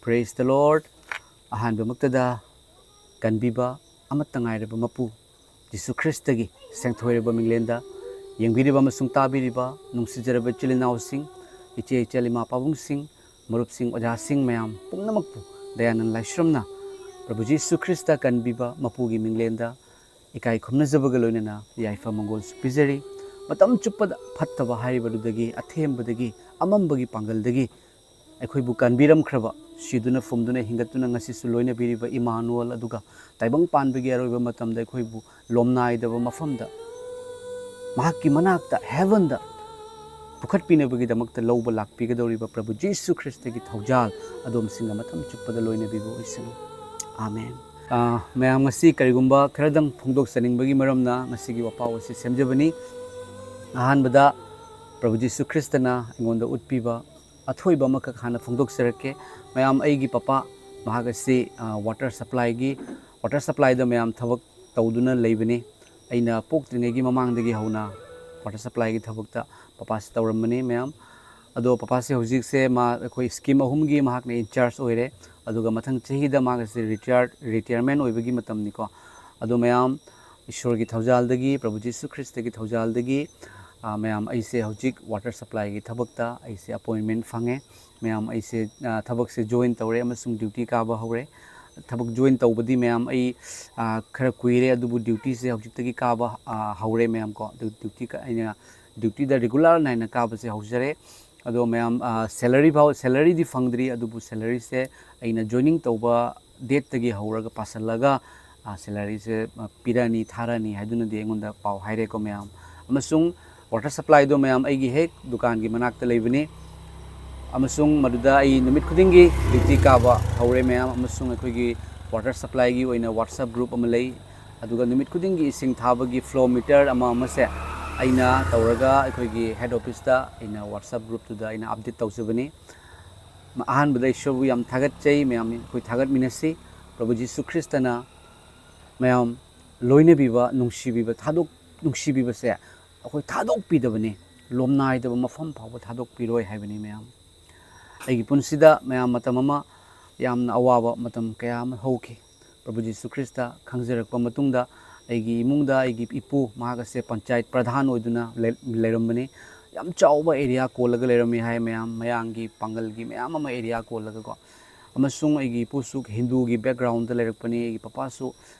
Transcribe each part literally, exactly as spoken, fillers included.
Praise the Lord. ꯑꯍꯥꯟꯕꯃꯛꯇꯗ ꯀꯟꯕꯤꯕ ꯑꯃꯠꯇ ꯉꯥꯏꯔꯕ ꯃꯄꯨ ꯖꯤꯁꯨ ꯈ꯭ꯔꯤꯁꯇꯒꯤ ꯁꯦꯡꯊꯣꯏꯔꯕ ꯃꯤꯡꯂꯦꯟꯗ ꯌꯦꯡꯕꯤꯔꯤꯕ ꯑꯃꯁꯨꯡ ꯇꯥꯕꯤꯔꯤꯕ ꯅꯨꯡꯁꯤꯖꯔꯕ ꯏꯆꯤꯜ ꯏꯅꯥꯎꯁꯤꯡ, ꯏꯆꯦ ꯏꯆꯜ ꯏꯃꯥ ꯄꯥꯕꯨꯡꯁꯤꯡ, ꯃꯔꯨꯞꯁꯤꯡ ꯑꯣꯖꯥꯁꯤꯡ ꯃꯌꯥꯝ ꯄꯨꯝꯅꯃꯛꯄꯨ ꯗꯌꯥꯅꯟ ꯂꯥꯏꯁ꯭ꯔꯝꯅ ꯄ꯭ꯔꯚꯨ ꯖꯤꯁꯨ ꯈ꯭ꯔꯤꯁꯇ ꯀꯟꯕꯤꯕ ꯃꯄꯨꯒꯤ ꯃꯤꯡꯂꯦꯟꯗ ꯏꯀꯥꯏ ꯈꯨꯝꯅꯖꯕꯒ ꯂꯣꯏꯅꯅ ꯌꯥꯏꯐ ꯃꯪꯒꯣꯜꯁꯨ ꯄꯤꯖꯔꯤ꯫ ꯃꯇꯝ ꯆꯨꯞꯄꯗ ꯐꯠꯇꯕ ꯍꯥꯏꯔꯤꯕꯗꯨꯗꯒꯤ, ꯑꯊꯦꯝꯕꯗꯒꯤ, ꯑꯃꯝꯕꯒꯤ ꯄꯥꯡꯒꯜꯗꯒꯤ ꯑꯩꯈꯣꯏꯕꯨ ꯀꯟꯕꯤꯔꯝꯈ꯭ꯔꯕ, ꯁꯤꯗꯨꯅ ꯐꯨꯝꯗꯨꯅ ꯍꯤꯡꯒꯠꯇꯨꯅ ꯉꯁꯤꯁꯨ ꯂꯣꯏꯅꯕꯤꯔꯤꯕ ꯏꯃꯥꯅꯨꯑꯦꯜ, ꯑꯗꯨꯒ ꯇꯥꯏꯕꯪ ꯄꯥꯟꯕꯒꯤ ꯑꯔꯣꯏꯕ ꯃꯇꯝꯗ ꯑꯩꯈꯣꯏꯕꯨ ꯂꯣꯝꯅꯥꯏꯗꯕ ꯃꯐꯝꯗ, ꯃꯍꯥꯛꯀꯤ ꯃꯅꯥꯛꯇ, ꯍꯦꯚꯟꯗ ꯄꯨꯈꯠꯄꯤꯅꯕꯒꯤꯗꯃꯛꯇ ꯂꯧꯕ ꯂꯥꯛꯄꯤꯒꯗꯧꯔꯤꯕ ꯄ꯭ꯔꯚꯨ ꯖꯤꯁꯨ ꯈ꯭ꯔꯤꯁꯇꯒꯤ ꯊꯧꯖꯥꯜ ꯑꯗꯣꯝꯁꯤꯡꯒ ꯃꯇꯝ ꯆꯨꯞꯄꯗ ꯂꯣꯏꯅꯕꯤꯕ ꯑꯣꯏꯁꯅꯨ꯫ ꯑꯥꯃꯦꯟ꯫ ꯑ, ꯃꯌꯥꯝ ꯉꯁꯤ ꯀꯔꯤꯒꯨꯝꯕ ꯈꯔꯗꯪ ꯐꯣꯡꯗꯣꯛꯆꯅꯤꯡꯕꯒꯤ ꯃꯔꯝꯅ ꯉꯁꯤꯒꯤ ꯋꯥꯄꯥꯎ ꯑꯁꯤ ꯁꯦꯝꯖꯕꯅꯤ꯫ ꯑꯍꯥꯟꯕꯗ ꯄ꯭ꯔꯚꯨ ꯖꯤꯁꯨ ꯈ꯭ꯔꯤꯁꯇꯅ ꯑꯩꯉꯣꯟꯗ ꯎꯠꯄꯤꯕ ꯑꯊꯣꯏꯕ ꯑꯃꯈꯛ ꯍꯥꯟꯅ ꯐꯣꯡꯗꯣꯛꯆꯔꯛꯀꯦ꯫ ꯃꯌꯥꯝ, ꯑꯩꯒꯤ ꯄꯄꯥ, ꯃꯍꯥꯛ ꯑꯁꯤ, ꯑ, ꯋꯥꯇꯔ ꯁꯄ꯭ꯂꯥꯏꯒꯤ, ꯋꯥꯇꯔ ꯁꯄ꯭ꯂꯥꯏꯗ ꯃꯌꯥꯝ ꯊꯕꯛ ꯇꯧꯗꯨꯅ ꯂꯩꯕꯅꯤ꯫ ꯑꯩꯅ ꯄꯣꯛꯇ꯭ꯔꯤꯉꯩꯒꯤ ꯃꯃꯥꯡꯗꯒꯤ ꯍꯧꯅ ꯋꯥꯇꯔ ꯁꯄ꯭ꯂꯥꯏꯒꯤ ꯊꯕꯛꯇ ꯄꯄꯥꯁꯤ ꯇꯧꯔꯝꯕꯅꯤ ꯃꯌꯥꯝ꯫ ꯑꯗꯣ ꯄꯄꯥꯁꯦ ꯍꯧꯖꯤꯛꯁꯦ ꯃꯥ ꯑꯩꯈꯣꯏ ꯁ꯭ꯀꯤꯝ ꯑꯍꯨꯝꯒꯤ ꯃꯍꯥꯛꯅ ꯏꯟꯆꯥꯔꯖ ꯑꯣꯏꯔꯦ꯫ ꯑꯗꯨꯒ ꯃꯊꯪ ꯆꯍꯤꯗ ꯃꯥꯒꯁꯦ ꯔꯤꯇꯥꯌꯔ, ꯔꯤꯇꯥꯌꯔꯃꯦꯟ ꯑꯣꯏꯕꯒꯤ ꯃꯇꯝꯅꯤꯀꯣ꯫ ꯑꯗꯣ ꯃꯌꯥꯝ, ꯏꯁꯣꯔꯒꯤ ꯊꯧꯖꯥꯜꯗꯒꯤ, ꯄ꯭ꯔꯚꯨ ꯖꯤꯁꯨ ꯈ꯭ꯔꯤꯁꯇꯒꯤ ꯊꯧꯖꯥꯜꯗꯒꯤ, ꯑ, ꯃꯌꯥꯝ, ꯑꯩꯁꯦ ꯍꯧꯖꯤꯛ ꯋꯥꯇꯔ ꯁꯄ꯭ꯂꯥꯏꯒꯤ ꯊꯕꯛꯇ ꯑꯩꯁꯦ ꯑꯦꯄꯣꯏꯟꯃꯦꯟ ꯐꯪꯉꯦ꯫ ꯃꯌꯥꯝ, ꯑꯩꯁꯦ, ꯑ, ꯊꯕꯛꯁꯦ ꯖꯣꯏꯟ ꯇꯧꯔꯦ ꯑꯃꯁꯨꯡ ꯗ꯭ꯌꯨꯇꯤ ꯀꯥꯕ ꯍꯧꯔꯦ꯫ ꯊꯕꯛ ꯖꯣꯏꯟ ꯇꯧꯕꯗꯤ ꯃꯌꯥꯝ ꯑꯩ, ꯑ, ꯈꯔ ꯀꯨꯏꯔꯦ, ꯑꯗꯨꯕꯨ ꯗ꯭ꯌꯨꯇꯤꯁꯦ ꯍꯧꯖꯤꯛꯇꯒꯤ ꯀꯥꯕ, ꯑ, ꯍꯧꯔꯦ ꯃꯌꯥꯝ ꯀꯣ꯫ ꯑꯗꯨ ꯗ꯭ꯌꯨꯇꯤ ꯀ-, ꯑꯩꯅ ꯗ꯭ꯌꯨꯇꯤꯗ ꯔꯤꯒꯨꯂꯔ ꯅꯥꯏꯅ ꯀꯥꯕꯁꯦ ꯍꯧꯖꯔꯦ꯫ ꯑꯗꯣ ꯃꯌꯥꯝ, ꯑ, ꯁꯦꯂꯔꯤ ꯐꯥꯎ, ꯁꯦꯂꯔꯤꯗꯤ ꯐꯪꯗ꯭ꯔꯤ, ꯑꯗꯨꯕꯨ ꯁꯦꯂꯔꯤꯁꯦ ꯑꯩꯅ ꯖꯣꯏꯅꯤꯡ ꯇꯧꯕ ꯗꯦꯠꯇꯒꯤ ꯍꯧꯔꯒ ꯄꯥꯁꯜꯂꯒ, ꯑ, ꯁꯦꯂꯔꯤꯁꯦ, ꯑ, ꯄꯤꯔꯛꯑꯅꯤ, ꯊꯥꯔꯛꯑꯅꯤ ꯍꯥꯏꯗꯨꯅꯗꯤ ꯑꯩꯉꯣꯟꯗ ꯄꯥꯎ ꯍꯥꯏꯔꯦꯀꯣ ꯃꯌꯥꯝ꯫ ꯑꯃꯁꯨꯡ ꯋꯥꯇꯔ ꯁꯄ꯭ꯂꯥꯏꯗꯣ ꯃꯌꯥꯝ ꯑꯩꯒꯤ ꯍꯦꯛ ꯗꯨꯀꯥꯟꯒꯤ ꯃꯅꯥꯛꯇ ꯂꯩꯕꯅꯤ꯫ ꯑꯃꯁꯨꯡ ꯃꯗꯨꯗ ꯑꯩ ꯅꯨꯃꯤꯠ ꯈꯨꯗꯤꯡꯒꯤ ꯗ꯭ꯌꯨꯇꯤ ꯀꯥꯕ ꯍꯧꯔꯦ ꯃꯌꯥꯝ꯫ ꯑꯃꯁꯨꯡ ꯑꯩꯈꯣꯏꯒꯤ ꯋꯥꯇꯔ ꯁꯄ꯭ꯂꯥꯏꯒꯤ ꯑꯣꯏꯅ WhatsApp ꯒ꯭ꯔꯨꯞ ꯑꯃ ꯂꯩ꯫ ꯑꯗꯨꯒ ꯅꯨꯃꯤꯠ ꯈꯨꯗꯤꯡꯒꯤ ꯏꯁꯤꯡ ꯊꯥꯕꯒꯤ ꯐ꯭ꯂꯣ ꯃꯤꯇꯔ ꯑꯃ ꯑꯃꯁꯦ ꯑꯩꯅ ꯇꯧꯔꯒ ꯑꯩꯈꯣꯏꯒꯤ ꯍꯦꯗ ꯑꯣꯐꯤꯁꯇ ꯑꯩꯅ WhatsApp ꯒ꯭ꯔꯨꯞꯇꯨꯗ ꯑꯩꯅ ꯑꯞꯗꯦꯠ ꯇꯧꯖꯕꯅꯤ꯫ ꯑꯍꯥꯟꯕꯗ ꯏꯁꯣꯔꯕꯨ ꯌꯥꯝ ꯊꯥꯒꯠꯆꯩ꯫ ꯃꯌꯥꯝ ꯑꯩꯈꯣꯏ ꯊꯥꯒꯠꯃꯤꯟꯅꯁꯤ꯫ ꯄ꯭ꯔꯚꯨ ꯖꯤꯁꯨ ꯈ꯭ꯔꯤꯁꯇꯅ ꯃꯌꯥꯝ ꯂꯣꯏꯅꯕꯤꯕ, ꯅꯨꯡꯁꯤꯕꯤꯕ, ꯊꯥꯗꯣꯛ-, ꯅꯨꯡꯁꯤꯕꯤꯕꯁꯦ ꯑꯩꯈꯣꯏ ꯊꯥꯗꯣꯛꯄꯤꯗꯕꯅꯤ꯫ ꯂꯣꯝꯅꯥꯏꯗꯕ ꯃꯐꯝ ꯐꯥꯎꯕ ꯊꯥꯗꯣꯛꯄꯤꯔꯣꯏ ꯍꯥꯏꯕꯅꯤ ꯃꯌꯥꯝ꯫ ꯑꯩꯒꯤ ꯄꯨꯟꯁꯤꯗ ꯃꯌꯥꯝ ꯃꯇꯝ ꯑꯃ ꯌꯥꯝꯅ ꯑꯋꯥꯕ ꯃꯇꯝ ꯀꯌꯥ ꯑꯃ ꯍꯧꯈꯤ꯫ ꯄ꯭ꯔꯚꯨ ꯖꯤꯁꯨ ꯈ꯭ꯔꯤꯁꯇ ꯈꯪꯖꯔꯛꯄ ꯃꯇꯨꯡꯗ ꯑꯩꯒꯤ ꯏꯃꯨꯡꯗ ꯑꯩꯒꯤ ꯏꯄꯨ, ꯃꯍꯥꯛ ꯑꯁꯦ ꯄꯟꯆꯥꯌꯠ ꯄ꯭ꯔꯙꯥꯟ ꯑꯣꯏꯗꯨꯅ ꯂꯩ-, ꯂꯩꯔꯝꯕꯅꯤ꯫ ꯌꯥꯝ ꯆꯥꯎꯕ ꯑꯦꯔꯤꯌꯥ ꯀꯣꯜꯂꯒ ꯂꯩꯔꯝꯃꯤ ꯍꯥꯏ ꯃꯌꯥꯝ, ꯃꯌꯥꯡꯒꯤ ꯄꯥꯡꯒꯜꯒꯤ ꯃꯌꯥꯝ ꯑꯃ ꯑꯦꯔꯤꯌꯥ ꯀꯣꯜꯂꯒꯀꯣ꯫ ꯑꯃꯁꯨꯡ ꯑꯩꯒꯤ ꯏꯄꯨꯁꯨ ꯍꯤꯟꯗꯨꯒꯤ ꯕꯦꯛꯒ꯭ꯔꯥꯎꯟꯗ ꯂꯩꯔꯛꯄꯅꯤ, ꯑꯩꯒꯤ ꯄꯄꯥꯁꯨ꯫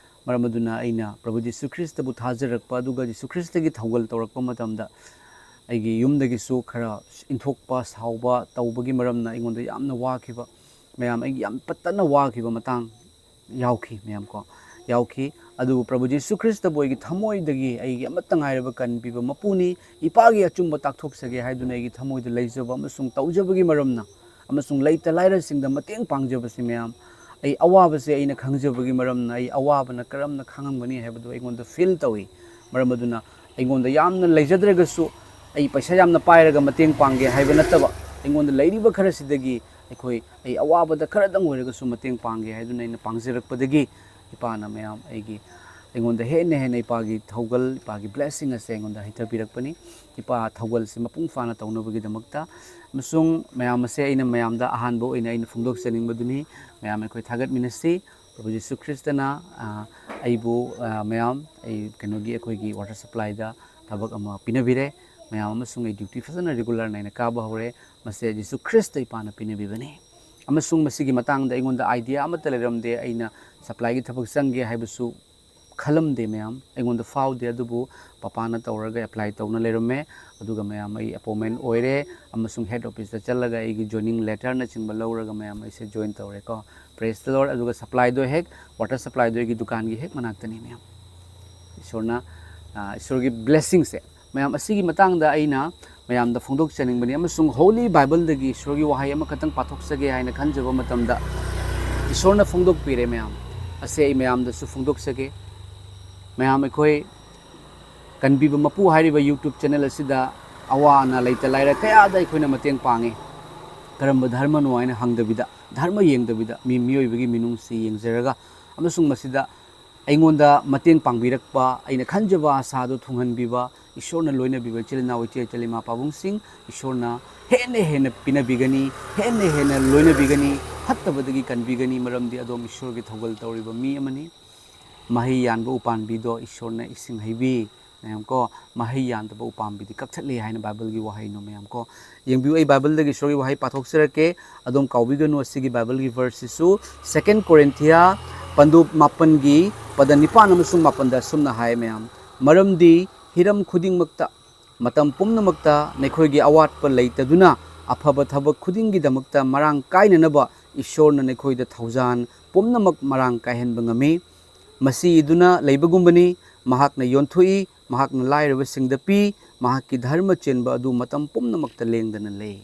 ꯃꯔꯝ ꯑꯗꯨꯅ ꯑꯩꯅ ꯄ꯭ꯔꯚꯨ ꯖꯤꯁꯨ ꯈ꯭ꯔꯤꯁꯇꯕꯨ ꯊꯥꯖꯔꯛꯄ, ꯑꯗꯨꯒ ꯖꯤꯁꯨ ꯈ꯭ꯔꯤꯁꯇꯒꯤ ꯊꯧꯒꯜ ꯇꯧꯔꯛꯄ ꯃꯇꯝꯗ ꯑꯩꯒꯤ ꯌꯨꯝꯗꯒꯤꯁꯨ ꯈꯔ ꯏꯟꯊꯣꯛꯄ ꯁꯥꯎꯕ ꯇꯧꯕꯒꯤ ꯃꯔꯝꯅ ꯑꯩꯉꯣꯟꯗ ꯌꯥꯝꯅ ꯋꯥꯈꯤꯕ, ꯃꯌꯥꯝ ꯑꯩꯒꯤ ꯌꯥꯝ ꯄꯠꯇꯅ ꯋꯥꯈꯤꯕ ꯃꯇꯥꯡ ꯌꯥꯎꯈꯤ, ꯃꯌꯥꯝ ꯀꯣ, ꯌꯥꯎꯈꯤ꯫ ꯑꯗꯨꯕꯨ ꯄ꯭ꯔꯚꯨ ꯖꯤꯁꯨ ꯈ꯭ꯔꯤꯁꯇꯕꯨ ꯑꯩꯒꯤ ꯊꯃꯣꯏꯗꯒꯤ ꯑꯩꯒꯤ ꯑꯃꯠꯇ ꯉꯥꯏꯔꯕ ꯀꯟꯕꯤꯕ ꯃꯄꯨꯅꯤ, ꯏꯄꯥꯒꯤ ꯑꯆꯨꯝꯕ ꯇꯥꯛꯊꯣꯛꯆꯒꯦ ꯍꯥꯏꯗꯨꯅ ꯑꯩꯒꯤ ꯊꯃꯣꯏꯗ ꯂꯩꯖꯕ ꯑꯃꯁꯨꯡ ꯇꯧꯖꯕꯒꯤ ꯃꯔꯝꯅ, ꯑꯃꯁꯨꯡ ꯂꯩꯇ ꯂꯥꯏꯔꯁꯤꯡꯗ ꯃꯇꯦꯡ ꯄꯥꯡꯖꯕꯁꯤ ꯃꯌꯥꯝ, ꯑꯩ ꯑꯋꯥꯕꯁꯦ ꯑꯩꯅ ꯈꯪꯖꯕꯒꯤ ꯃꯔꯝꯅ ꯑꯩ ꯑꯋꯥꯕꯅ ꯀꯔꯝꯅ ꯈꯥꯡꯉꯝꯒꯅꯤ ꯍꯥꯏꯕꯗꯨ ꯑꯩꯉꯣꯟꯗ ꯐꯤꯜ ꯇꯧꯏ꯫ ꯃꯔꯝ ꯑꯗꯨꯅ ꯑꯩꯉꯣꯟꯗ ꯌꯥꯝꯅ ꯂꯩꯖꯗ꯭ꯔꯒꯁꯨ, ꯑꯩ ꯄꯩꯁꯥ ꯌꯥꯝꯅ ꯄꯥꯏꯔꯒ ꯃꯇꯦꯡ ꯄꯥꯡꯒꯦ ꯍꯥꯏꯕ ꯅꯠꯇꯕ, ꯑꯩꯉꯣꯟꯗ ꯂꯩꯔꯤꯕ ꯈꯔꯁꯤꯗꯒꯤ ꯑꯩꯈꯣꯏ, ꯑꯩ ꯑꯋꯥꯕꯗ ꯈꯔꯗꯪ ꯑꯣꯏꯔꯒꯁꯨ ꯃꯇꯦꯡ ꯄꯥꯡꯒꯦ ꯍꯥꯏꯗꯨꯅ ꯑꯩꯅ ꯄꯥꯡꯖꯔꯛꯄꯗꯒꯤ ꯏꯄꯥꯅ ꯃꯌꯥꯝ ꯑꯩꯒꯤ, ꯑꯩꯉꯣꯟꯗ ꯍꯦꯟꯅ ꯍꯦꯟꯅ ꯏꯄꯥꯒꯤ ꯊꯧꯒꯜ, ꯏꯄꯥꯒꯤ ꯕ꯭ꯂꯦꯁꯤꯡ ꯑꯁꯦ ꯑꯩꯉꯣꯟꯗ ꯍꯩꯊꯕꯤꯔꯛꯄꯅꯤ꯫ ꯏꯄꯥ ꯊꯧꯒꯜꯁꯤ ꯃꯄꯨꯡ ꯐꯥꯅ ꯇꯧꯅꯕꯒꯤꯗꯃꯛꯇ꯫ ꯑꯃꯁꯨꯡ ꯃꯌꯥꯝ ꯑꯁꯦ ꯑꯩꯅ ꯃꯌꯥꯝꯗ ꯑꯍꯥꯟꯕ ꯑꯣꯏꯅ ꯑꯩꯅ ꯐꯣꯡꯗꯣꯛꯆꯅꯤꯡꯕꯗꯨꯅꯤ꯫ ꯃꯌꯥꯝ ꯑꯩꯈꯣꯏ ꯊꯥꯒꯠꯃꯤꯟꯅꯁꯤ꯫ ꯄ꯭ꯔꯚꯨ ꯖꯤꯁꯨ ꯈ꯭ꯔꯤꯁꯇꯅ, ꯑ, ꯑꯩꯕꯨ, ꯑ, ꯃꯌꯥꯝ, ꯑꯩ ꯀꯩꯅꯣꯒꯤ, ꯑꯩꯈꯣꯏꯒꯤ ꯋꯥꯇꯔ ꯁꯄ꯭ꯂꯥꯏꯗ ꯊꯕꯛ ꯑꯃ ꯄꯤꯅꯕꯤꯔꯦ꯫ ꯃꯌꯥꯝ ꯑꯃꯁꯨꯡ ꯑꯩ ꯗ꯭ꯌꯨꯇꯤ ꯐꯖꯅ ꯔꯤꯒꯨꯂꯔꯅ ꯑꯩꯅ ꯀꯥꯕ ꯍꯧꯔꯦ꯫ ꯃꯁꯦ ꯖꯤꯁꯨ ꯈ꯭ꯔꯤꯁꯇ ꯏꯄꯥꯅ ꯄꯤꯅꯕꯤꯕꯅꯤ꯫ ꯑꯃꯁꯨꯡ ꯃꯁꯤꯒꯤ ꯃꯇꯥꯡꯗ ꯑꯩꯉꯣꯟꯗ ꯑꯥꯏꯗꯤꯌꯥ ꯑꯃꯠꯇ ꯂꯩꯔꯝꯗꯦ꯫ ꯑꯩꯅ ꯁꯄ꯭ꯂꯥꯏꯒꯤ ꯊꯕꯛ ꯆꯪꯒꯦ ꯍꯥꯏꯕꯁꯨ ꯈꯜꯂꯝꯗꯦ ꯃꯌꯥꯝ, ꯑꯩꯉꯣꯟꯗ ꯐꯥꯎꯗꯦ꯫ ꯑꯗꯨꯕꯨ ꯄꯄꯥꯅ ꯇꯧꯔꯒ ꯑꯦꯄ꯭ꯂꯥꯏ ꯇꯧꯅ ꯂꯩꯔꯝꯃꯦ꯫ ꯑꯗꯨꯒ ꯃꯌꯥꯝ, ꯑꯩ ꯑꯦꯄꯣꯏꯟꯃꯦꯟ ꯑꯣꯏꯔꯦ, ꯑꯃꯁꯨꯡ ꯍꯦꯗ ꯑꯣꯐꯤꯁꯇ ꯆꯠꯂꯒ ꯑꯩꯒꯤ ꯖꯣꯏꯅꯤꯡ ꯂꯦꯇꯔꯅꯆꯤꯡꯕ ꯂꯧꯔꯒ ꯃꯌꯥꯝ ꯑꯩꯁꯦ ꯖꯣꯏꯟ ꯇꯧꯔꯦꯀꯣ꯫ Praise the Lord꯫ ꯑꯗꯨꯒ ꯁꯄ꯭ꯂꯥꯏꯗꯣ ꯍꯦꯛ, ꯋꯥꯇꯔ ꯁꯄ꯭ꯂꯥꯏꯗꯣ ꯑꯩꯒꯤ ꯗꯨꯀꯥꯟꯒꯤ ꯍꯦꯛ ꯃꯅꯥꯛꯇꯅꯤ ꯃꯌꯥꯝ꯫ ꯏꯁꯣꯔꯅ, ꯑ, ꯏꯁꯣꯔꯒꯤ ꯕ꯭ꯂꯦꯁꯤꯡꯁꯦ ꯃꯌꯥꯝ, ꯑꯁꯤꯒꯤ ꯃꯇꯥꯡꯗ ꯑꯩꯅ ꯃꯌꯥꯝꯗ ꯐꯣꯡꯗꯣꯛꯆꯅꯤꯡꯕꯅꯤ꯫ ꯑꯃꯁꯨꯡ ꯍꯣꯂꯤ ꯕꯥꯏꯕꯜꯗꯒꯤ ꯏꯁꯣꯔꯒꯤ ꯋꯥꯍꯩ ꯑꯃꯈꯛꯇꯪ ꯄꯥꯊꯣꯛꯆꯒꯦ ꯍꯥꯏꯅ ꯈꯟꯖꯕ ꯃꯇꯝꯗ, ꯏꯁꯣꯔꯅ ꯐꯣꯡꯗꯣꯛꯄꯤꯔꯦ ꯃꯌꯥꯝ꯫ ꯑꯁꯦ ꯑꯩ ꯃꯌꯥꯝꯗꯁꯨ ꯐꯣꯡꯗꯣꯛꯆꯒꯦ꯫ ꯃꯌꯥꯝ, ꯑꯩꯈꯣꯏ ꯀꯟꯕꯤꯕ ꯃꯄꯨ ꯍꯥꯏꯔꯤꯕ YouTube ꯆꯦꯅꯦꯜ ꯑꯁꯤꯗ ꯑꯋꯥ ꯑꯅꯥ, ꯂꯩꯇ ꯂꯥꯏꯔ ꯀꯌꯥꯗ ꯑꯩꯈꯣꯏꯅ ꯃꯇꯦꯡ ꯄꯥꯡꯉꯤ꯫ ꯀꯔꯝꯕ ꯙꯔꯃꯅꯣ ꯍꯥꯏꯅ ꯍꯪꯗꯕꯤꯗ, ꯙꯔꯃ ꯌꯦꯡꯗꯕꯤꯗ, ꯃꯤ, ꯃꯤꯑꯣꯏꯕꯒꯤ ꯃꯤꯅꯨꯡꯁꯤ ꯌꯦꯡꯖꯔꯒ, ꯑꯃꯁꯨꯡ ꯃꯁꯤꯗ ꯑꯩꯉꯣꯟꯗ ꯃꯇꯦꯡ ꯄꯥꯡꯕꯤꯔꯛꯄ, ꯑꯩꯅ ꯈꯟꯖꯕ ꯑꯁꯥꯗꯨ ꯊꯨꯡꯍꯟꯕꯤꯕ, ꯏꯁꯣꯔꯅ ꯂꯣꯏꯅꯕꯤꯕ ꯏꯆꯤꯜ ꯏꯅꯥꯎ, ꯏꯆꯦ ꯏꯆꯜ, ꯏꯃꯥ ꯄꯥꯕꯨꯡꯁꯤꯡ, ꯏꯁꯣꯔꯅ ꯍꯦꯟꯅ ꯍꯦꯟꯅ ꯄꯤꯅꯕꯤꯒꯅꯤ, ꯍꯦꯟꯅ ꯍꯦꯟꯅ ꯂꯣꯏꯅꯕꯤꯒꯅꯤ, ꯐꯠꯇꯕꯗꯒꯤ ꯀꯟꯕꯤꯒꯅꯤ꯫ ꯃꯔꯝꯗꯤ ꯑꯗꯣꯝ ꯏꯁꯣꯔꯒꯤ ꯊꯧꯒꯜ ꯇꯧꯔꯤꯕ ꯃꯤ ꯑꯃꯅꯤ꯫ ꯃꯍꯩ ꯌꯥꯟꯕ ꯎꯄꯥꯝꯕꯤꯗꯣ ꯏꯁꯣꯔꯅ ꯏꯁꯤꯡ ꯍꯩꯕꯤ, ꯃꯌꯥꯝ ꯀꯣ, ꯃꯍꯩ ꯌꯥꯟꯗꯕ ꯎꯄꯥꯝꯕꯤꯗꯤ ꯀꯛꯊꯠꯂꯤ ꯍꯥꯏꯅ ꯕꯥꯏꯕꯜꯒꯤ ꯋꯥꯍꯩꯅꯣ, ꯃꯌꯥꯝ ꯀꯣ꯫ ꯌꯦꯡꯕꯤꯌꯨ, ꯑꯩ ꯕꯥꯏꯕꯜꯗꯒꯤ ꯏꯁꯣꯔꯒꯤ ꯋꯥꯍꯩ ꯄꯥꯊꯣꯛꯆꯔꯛꯀꯦ꯫ ꯑꯗꯣꯝ ꯀꯥꯎꯕꯤꯒꯅꯨ, ꯑꯁꯤꯒꯤ ꯕꯥꯏꯕꯜꯒꯤ ꯚꯔꯁꯁꯤꯁꯨ ꯁꯦꯀꯦꯟ ꯀꯣꯔꯤꯟꯊꯤꯌꯥ ꯄꯟꯗꯨꯞ ꯃꯥꯄꯟꯒꯤ ꯄꯗ ꯅꯤꯄꯥꯟ ꯑꯃꯁꯨꯡ ꯃꯥꯄꯟꯗ ꯑꯁꯨꯝꯅ ꯍꯥꯏ, ꯃꯌꯥꯝ, "ꯃꯔꯝꯗꯤ ꯍꯤꯔꯝ ꯈꯨꯗꯤꯡꯃꯛꯇ, ꯃꯇꯝ ꯄꯨꯝꯅꯃꯛꯇ ꯅꯈꯣꯏꯒꯤ ꯑꯋꯥꯠꯄ ꯂꯩꯇꯗꯨꯅ, ꯑꯐꯕ ꯊꯕꯛ ꯈꯨꯗꯤꯡꯒꯤꯗꯃꯛꯇ ꯃꯔꯥꯡ ꯀꯥꯏꯅꯅꯕ ꯏꯁꯣꯔꯅ ꯅꯈꯣꯏꯗ ꯊꯧꯖꯥꯟ ꯄꯨꯝꯅꯃꯛ ꯃꯔꯥꯡ ꯀꯥꯏꯍꯟꯕ ꯉꯝꯃꯤ꯫ ꯃꯁꯤ ꯏꯗꯨꯅ ꯂꯩꯕꯒꯨꯝꯕꯅꯤ, ꯃꯍꯥꯛꯅ ꯌꯣꯟꯊꯣꯛꯏ, ꯃꯍꯥꯛꯅ ꯂꯥꯏꯔꯕꯁꯤꯡꯗ ꯄꯤ, ꯃꯍꯥꯛꯀꯤ ꯙꯔꯃ ꯆꯦꯟꯕ ꯑꯗꯨ ꯃꯇꯝ ꯄꯨꯝꯅꯃꯛꯇ ꯂꯦꯡꯗꯅ ꯂꯩ꯫"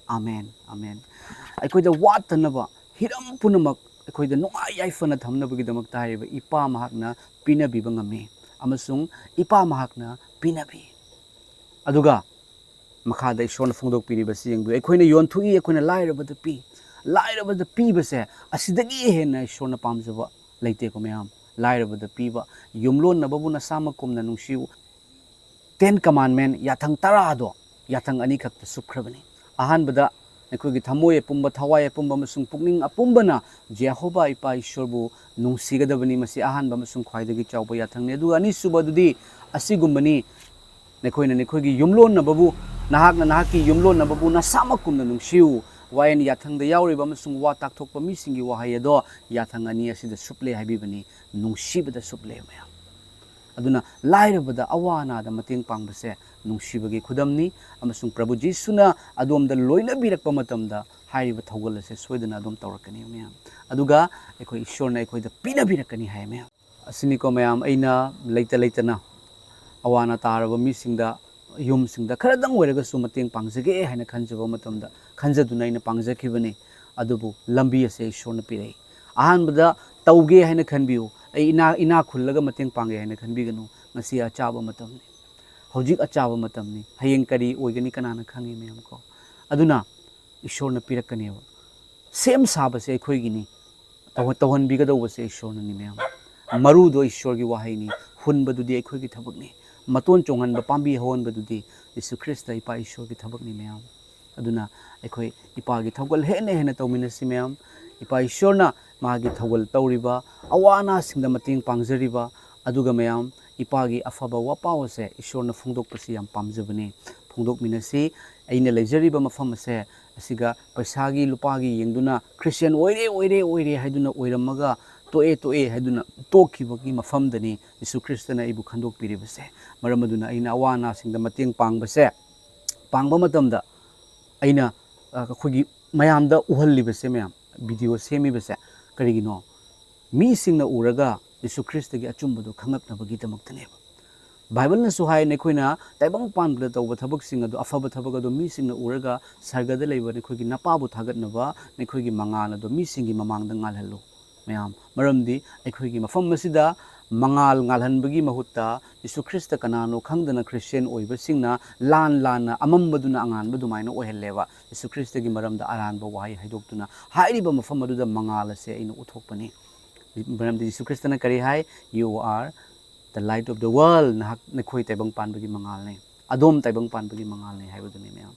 ꯑꯥꯃꯦꯟ, ꯑꯥꯃꯦꯟ꯫ ꯑꯩꯈꯣꯏꯗ ꯋꯥꯠꯇꯅꯕ ꯍꯤꯔꯝ ꯄꯨꯝꯅꯃꯛ ꯑꯩꯈꯣꯏꯗ ꯅꯨꯡꯉꯥꯏ ꯌꯥꯏꯐꯅ ꯊꯝꯅꯕꯒꯤꯗꯃꯛꯇ ꯍꯥꯏꯔꯤꯕ ꯏꯄꯥ ꯃꯍꯥꯛꯅ ꯄꯤꯅꯕꯤꯕ ꯉꯝꯃꯤ, ꯑꯃꯁꯨꯡ ꯏꯄꯥ ꯃꯍꯥꯛꯅ ꯄꯤꯅꯕꯤ꯫ ꯑꯗꯨꯒ ꯃꯈꯥꯗ ꯏꯁꯣꯔꯅ ꯐꯣꯡꯗꯣꯛꯄꯤꯔꯤꯕꯁꯤ ꯌꯦꯡꯕꯤꯌꯨ꯫ ꯑꯩꯈꯣꯏꯅ ꯌꯣꯟꯊꯣꯛꯏ, ꯑꯩꯈꯣꯏꯅ ꯂꯥꯏꯔꯕꯗ ꯄꯤ꯫ ꯂꯥꯏꯔꯕꯗ ꯄꯤꯕꯁꯦ, ꯑꯁꯤꯗꯒꯤ ꯍꯦꯟꯅ ꯏꯁꯣꯔꯅ ꯄꯥꯝꯖꯕ ꯂꯩꯇꯦꯀꯣ, ꯃꯌꯥꯝ꯫ ꯂꯥꯏꯔꯕꯗ ꯄꯤꯕ, "ꯌꯨꯝꯂꯣꯟꯅꯕꯕꯨ ꯅꯁꯥꯃꯛ ꯀꯨꯝꯅ ꯅꯨꯡꯁꯤꯌꯨ"꯫ Ten Commandment, ꯌꯥꯊꯪ ꯇꯔꯥꯗꯣ ꯌꯥꯊꯪ ꯑꯅꯤꯈꯛꯇ ꯁꯨꯞꯈ꯭ꯔꯕꯅꯤ꯫ ꯑꯍꯥꯟꯕꯗ, ꯑꯩꯈꯣꯏꯒꯤ ꯊꯃꯣꯏ ꯑꯄꯨꯝꯕ, ꯊꯋꯥꯏ ꯑꯄꯨꯝꯕ ꯑꯃꯁꯨꯡ ꯄꯨꯛꯅꯤꯡ ꯑꯄꯨꯝꯕꯅ ꯖꯦꯍꯣꯚꯥ ꯏꯄꯥ ꯏꯁꯣꯔꯕꯨ ꯅꯨꯡꯁꯤꯒꯗꯕꯅꯤ꯫ ꯃꯁꯤ ꯑꯍꯥꯟꯕ ꯑꯃꯁꯨꯡ ꯈ꯭ꯋꯥꯏꯗꯒꯤ ꯆꯥꯎꯕ ꯌꯥꯊꯪꯅꯤ꯫ ꯑꯗꯨꯒ ꯑꯅꯤꯁꯨꯕ ꯑꯗꯨꯗꯤ ꯑꯁꯤꯒꯨꯝꯕꯅꯤ, "ꯅꯈꯣꯏꯅ ꯅꯈꯣꯏꯒꯤ ꯌꯨꯝꯂꯣꯟꯅꯕꯕꯨ, ꯅꯍꯥꯛꯅ ꯅꯍꯥꯛꯀꯤ ꯌꯨꯝꯂꯣꯟꯅꯕꯕꯨ ꯅꯁꯥꯃꯛ ꯀꯨꯝꯅ ꯅꯨꯡꯁꯤꯌꯨ"꯫ ꯋꯥꯌꯦꯟ ꯌꯥꯊꯪꯗ ꯌꯥꯎꯔꯤꯕ ꯑꯃꯁꯨꯡ ꯋꯥ ꯇꯥꯛꯊꯣꯛꯄ ꯃꯤꯁꯤꯡꯒꯤ ꯋꯥꯍꯩ ꯑꯗꯣ ꯌꯥꯊꯪ ꯑꯅꯤ ꯑꯁꯤꯗ ꯁꯨꯞꯂꯦ ꯍꯥꯏꯕꯤꯕꯅꯤ, ꯅꯨꯡꯁꯤꯕꯗ ꯁꯨꯞꯂꯦ, ꯃꯌꯥꯝ꯫ ꯑꯗꯨꯅ ꯂꯥꯏꯔꯕꯗ, ꯑꯋꯥ ꯑꯅꯥꯗ ꯃꯇꯦꯡ ꯄꯥꯡꯕꯁꯦ ꯅꯨꯡꯁꯤꯕꯒꯤ ꯈꯨꯗꯝꯅꯤ, ꯑꯃꯁꯨꯡ ꯄ꯭ꯔꯚꯨ ꯖꯤꯁꯨꯅ ꯑꯗꯣꯝꯗ ꯂꯣꯏꯅꯕꯤꯔꯛꯄ ꯃꯇꯝꯗ ꯍꯥꯏꯔꯤꯕ ꯊꯧꯒꯜ ꯑꯁꯦ ꯁꯣꯏꯗꯅ ꯑꯗꯨꯝ ꯇꯧꯔꯛꯀꯅꯤ, ꯃꯌꯥꯝ꯫ ꯑꯗꯨꯒ ꯑꯩꯈꯣꯏ ꯏꯁꯣꯔꯅ ꯑꯩꯈꯣꯏꯗ ꯄꯤꯅꯕꯤꯔꯛꯀꯅꯤ ꯍꯥꯏ, ꯃꯌꯥꯝ꯫ ꯑꯁꯤꯅꯤꯀꯣ, ꯃꯌꯥꯝ, ꯑꯩꯅ ꯂꯩꯇ ꯂꯩꯇꯅ ꯑꯋꯥ ꯑꯅꯥ ꯇꯥꯔꯕ ꯃꯤꯁꯤꯡꯗ, ꯌꯨꯝꯁꯤꯡꯗ ꯈꯔꯗꯪ ꯑꯣꯏꯔꯒꯁꯨ ꯃꯇꯦꯡ ꯄꯥꯡꯖꯒꯦ ꯍꯥꯏꯅ ꯈꯟꯖꯕ ꯃꯇꯝꯗ, ꯈꯟꯖꯗꯨꯅ ꯑꯩꯅ ꯄꯥꯡꯖꯈꯤꯕꯅꯤ꯫ ꯑꯗꯨꯕꯨ ꯂꯝꯕꯤ ꯑꯁꯦ ꯏꯁꯣꯔꯅ ꯄꯤꯔꯛꯏ꯫ ꯑꯍꯥꯟꯕꯗ ꯇꯧꯒꯦ ꯍꯥꯏꯅ ꯈꯟꯕꯤꯌꯨ, ꯑꯩ ꯏꯅꯥ, ꯏꯅꯥ ꯈꯨꯜꯂꯒ ꯃꯇꯦꯡ ꯄꯥꯡꯒꯦ ꯍꯥꯏꯅ ꯈꯟꯕꯤꯒꯅꯨ꯫ ꯉꯁꯤ ꯑꯆꯥꯕ ꯃꯇꯝꯅꯤ, ꯍꯧꯖꯤꯛ ꯑꯆꯥꯕ ꯃꯇꯝꯅꯤ꯫ ꯍꯌꯦꯡ ꯀꯔꯤ ꯑꯣꯏꯒꯅꯤ ꯀꯅꯥꯅ ꯈꯪꯉꯤ, ꯃꯌꯥꯝ ꯀꯣ? ꯑꯗꯨꯅ ꯏꯁꯣꯔꯅ ꯄꯤꯔꯛꯀꯅꯦꯕ꯫ ꯁꯦꯝ ꯁꯥꯕꯁꯦ ꯑꯩꯈꯣꯏꯒꯤꯅꯤ, ꯇꯧꯍ-, ꯇꯧꯍꯟꯕꯤꯒꯗꯧꯕꯁꯦ ꯏꯁꯣꯔꯅꯅꯤ, ꯃꯌꯥꯝ꯫ ꯃꯔꯨꯗꯣ ꯏꯁꯣꯔꯒꯤ ꯋꯥꯍꯩꯅꯤ, ꯍꯨꯟꯕꯗꯨꯗꯤ ꯑꯩꯈꯣꯏꯒꯤ ꯊꯕꯛꯅꯤ꯫ ꯃꯇꯣꯟ ꯆꯣꯡꯍꯟꯕ, ꯄꯥꯝꯕꯤ ꯍꯧꯍꯟꯕꯗꯨꯗꯤ ꯖꯤꯁꯨ ꯈ꯭ꯔꯤꯁꯇ ꯏꯄꯥ ꯏꯁꯣꯔꯒꯤ ꯊꯕꯛꯅꯤ ꯃꯌꯥꯝ꯫ ꯑꯗꯨꯅ ꯑꯩꯈꯣꯏ ꯏꯄꯥꯒꯤ ꯊꯧꯒꯜ ꯍꯦꯟꯅ ꯍꯦꯟꯅ ꯇꯧꯃꯤꯟꯅꯁꯤ ꯃꯌꯥꯝ꯫ ꯏꯄꯥ ꯏꯁꯣꯔꯅ ꯃꯥꯒꯤ ꯊꯧꯒꯜ ꯇꯧꯔꯤꯕ, ꯑꯋꯥ ꯑꯅꯥꯁꯤꯡꯗ ꯃꯇꯦꯡ ꯄꯥꯡꯖꯔꯤꯕ, ꯑꯗꯨꯒ ꯃꯌꯥꯝ ꯏꯄꯥꯒꯤ ꯑꯐꯕ ꯋꯥꯄꯥꯎ ꯑꯁꯦ ꯏꯁꯣꯔꯅ ꯐꯣꯡꯗꯣꯛꯄꯁꯤ ꯌꯥꯝ ꯄꯥꯝꯖꯕꯅꯤ꯫ ꯐꯣꯡꯗꯣꯛꯃꯤꯟꯅꯁꯤ꯫ ꯑꯩꯅ ꯂꯩꯖꯔꯤꯕ ꯃꯐꯝ ꯑꯁꯦ ꯑꯁꯤꯒ ꯄꯩꯁꯥꯒꯤ ꯂꯨꯄꯥꯒꯤ ꯌꯦꯡꯗꯨꯅ ꯈ꯭ꯔꯤꯁꯇꯤꯌꯥꯟ ꯑꯣꯏꯔꯦ, ꯑꯣꯏꯔꯦ, ꯑꯣꯏꯔꯦ ꯍꯥꯏꯗꯨꯅ ꯑꯣꯏꯔꯝꯃꯒ ꯇꯣꯛꯑꯦ, ꯇꯣꯛꯑꯦ ꯍꯥꯏꯗꯨꯅ ꯇꯣꯛꯈꯤꯕꯒꯤ ꯃꯐꯝꯗꯅꯤ ꯖꯤꯁꯨ ꯈ꯭ꯔꯤꯁꯇꯅ ꯑꯩꯕꯨ ꯈꯟꯗꯣꯛꯄꯤꯔꯤꯕꯁꯦ꯫ ꯃꯔꯝ ꯑꯗꯨꯅ ꯑꯩꯅ ꯑꯋꯥ ꯑꯅꯥꯁꯤꯡꯗ ꯃꯇꯦꯡ ꯄꯥꯡꯕꯁꯦ, ꯄꯥꯡꯕ ꯃꯇꯝꯗ ꯑꯩꯅ, ꯑ, ꯑꯩꯈꯣꯏꯒꯤ ꯃꯌꯥꯝꯗ ꯎꯍꯜꯂꯤꯕꯁꯦ, ꯃꯌꯥꯝ ꯚꯤꯗꯤꯑꯣ ꯁꯦꯝꯃꯤꯕꯁꯦ ꯀꯔꯤꯒꯤꯅꯣ? ꯃꯤꯁꯤꯡꯅ ꯎꯔꯒ ꯖꯤꯁꯨ ꯈ꯭ꯔꯤꯁꯇꯒꯤ ꯑꯆꯨꯝꯕꯗꯨ ꯈꯪꯂꯛꯅꯕꯒꯤꯗꯃꯛꯇꯅꯦꯕ꯫ ꯕꯥꯏꯕꯜꯅꯁꯨ ꯍꯥꯏ, ꯅꯈꯣꯏꯅ ꯇꯥꯏꯕꯪ ꯄꯥꯟꯕꯗ ꯇꯧꯕ ꯊꯕꯛꯁꯤꯡ ꯑꯗꯨ, ꯑꯐꯕ ꯊꯕꯛ ꯑꯗꯨ ꯃꯤꯁꯤꯡꯅ ꯎꯔꯒ ꯁꯔꯒꯗ ꯂꯩꯕ ꯅꯈꯣꯏꯒꯤ ꯅꯄꯥꯕꯨ ꯊꯥꯒꯠꯅꯕ ꯅꯈꯣꯏꯒꯤ ꯃꯉꯥꯜ ꯑꯗꯨ ꯃꯤꯁꯤꯡꯒꯤ ꯃꯃꯥꯡꯗ ꯉꯥꯜꯍꯜꯂꯨ꯫ ꯃꯌꯥꯝ, ꯃꯔꯝꯗꯤ ꯑꯩꯈꯣꯏꯒꯤ ꯃꯐꯝ ꯑꯁꯤꯗ ꯃꯉꯥꯜ ꯉꯥꯜꯍꯟꯕꯒꯤ ꯃꯍꯨꯠꯇ ꯖꯤꯁꯨ ꯈ꯭ꯔꯤꯁꯇ ꯀꯅꯥꯅꯣ ꯈꯪꯗꯅ ꯈ꯭ꯔꯤꯁꯇꯤꯌꯥꯟ ꯑꯣꯏꯕꯁꯤꯡꯅ ꯂꯥꯟ ꯂꯥꯟꯅ ꯑꯃꯝꯕꯗꯨꯅ ꯑꯉꯥꯟꯕ ꯑꯗꯨꯃꯥꯏꯅ ꯑꯣꯏꯍꯜꯂꯦꯕ꯫ ꯖꯤꯁꯨ ꯈ꯭ꯔꯤꯁꯇꯒꯤ ꯃꯔꯝꯗ ꯑꯔꯥꯟꯕ ꯋꯥꯍꯩ ꯍꯥꯏꯗꯣꯛꯇꯨꯅ ꯍꯥꯏꯔꯤꯕ ꯃꯐꯝ ꯑꯗꯨꯗ ꯃꯉꯥꯜ ꯑꯁꯦ ꯑꯩꯅ ꯎꯠꯊꯣꯛꯄꯅꯤ꯫ ꯃꯔꯝꯗꯤ ꯖꯤꯁꯨ ꯈ꯭ꯔꯤꯁꯇꯅ ꯀꯔꯤ ꯍꯥꯏ? "You are the light of the world", ꯅꯍꯥꯛ, ꯅꯈꯣꯏ ꯇꯥꯏꯕꯪ ꯄꯥꯟꯕꯒꯤ ꯃꯉꯥꯜꯅꯤ, ꯑꯗꯣꯝ ꯇꯥꯏꯕꯪ ꯄꯥꯟꯕꯒꯤ ꯃꯉꯥꯜꯅꯤ ꯍꯥꯏꯕꯗꯨꯅꯤ ꯃꯌꯥꯝ꯫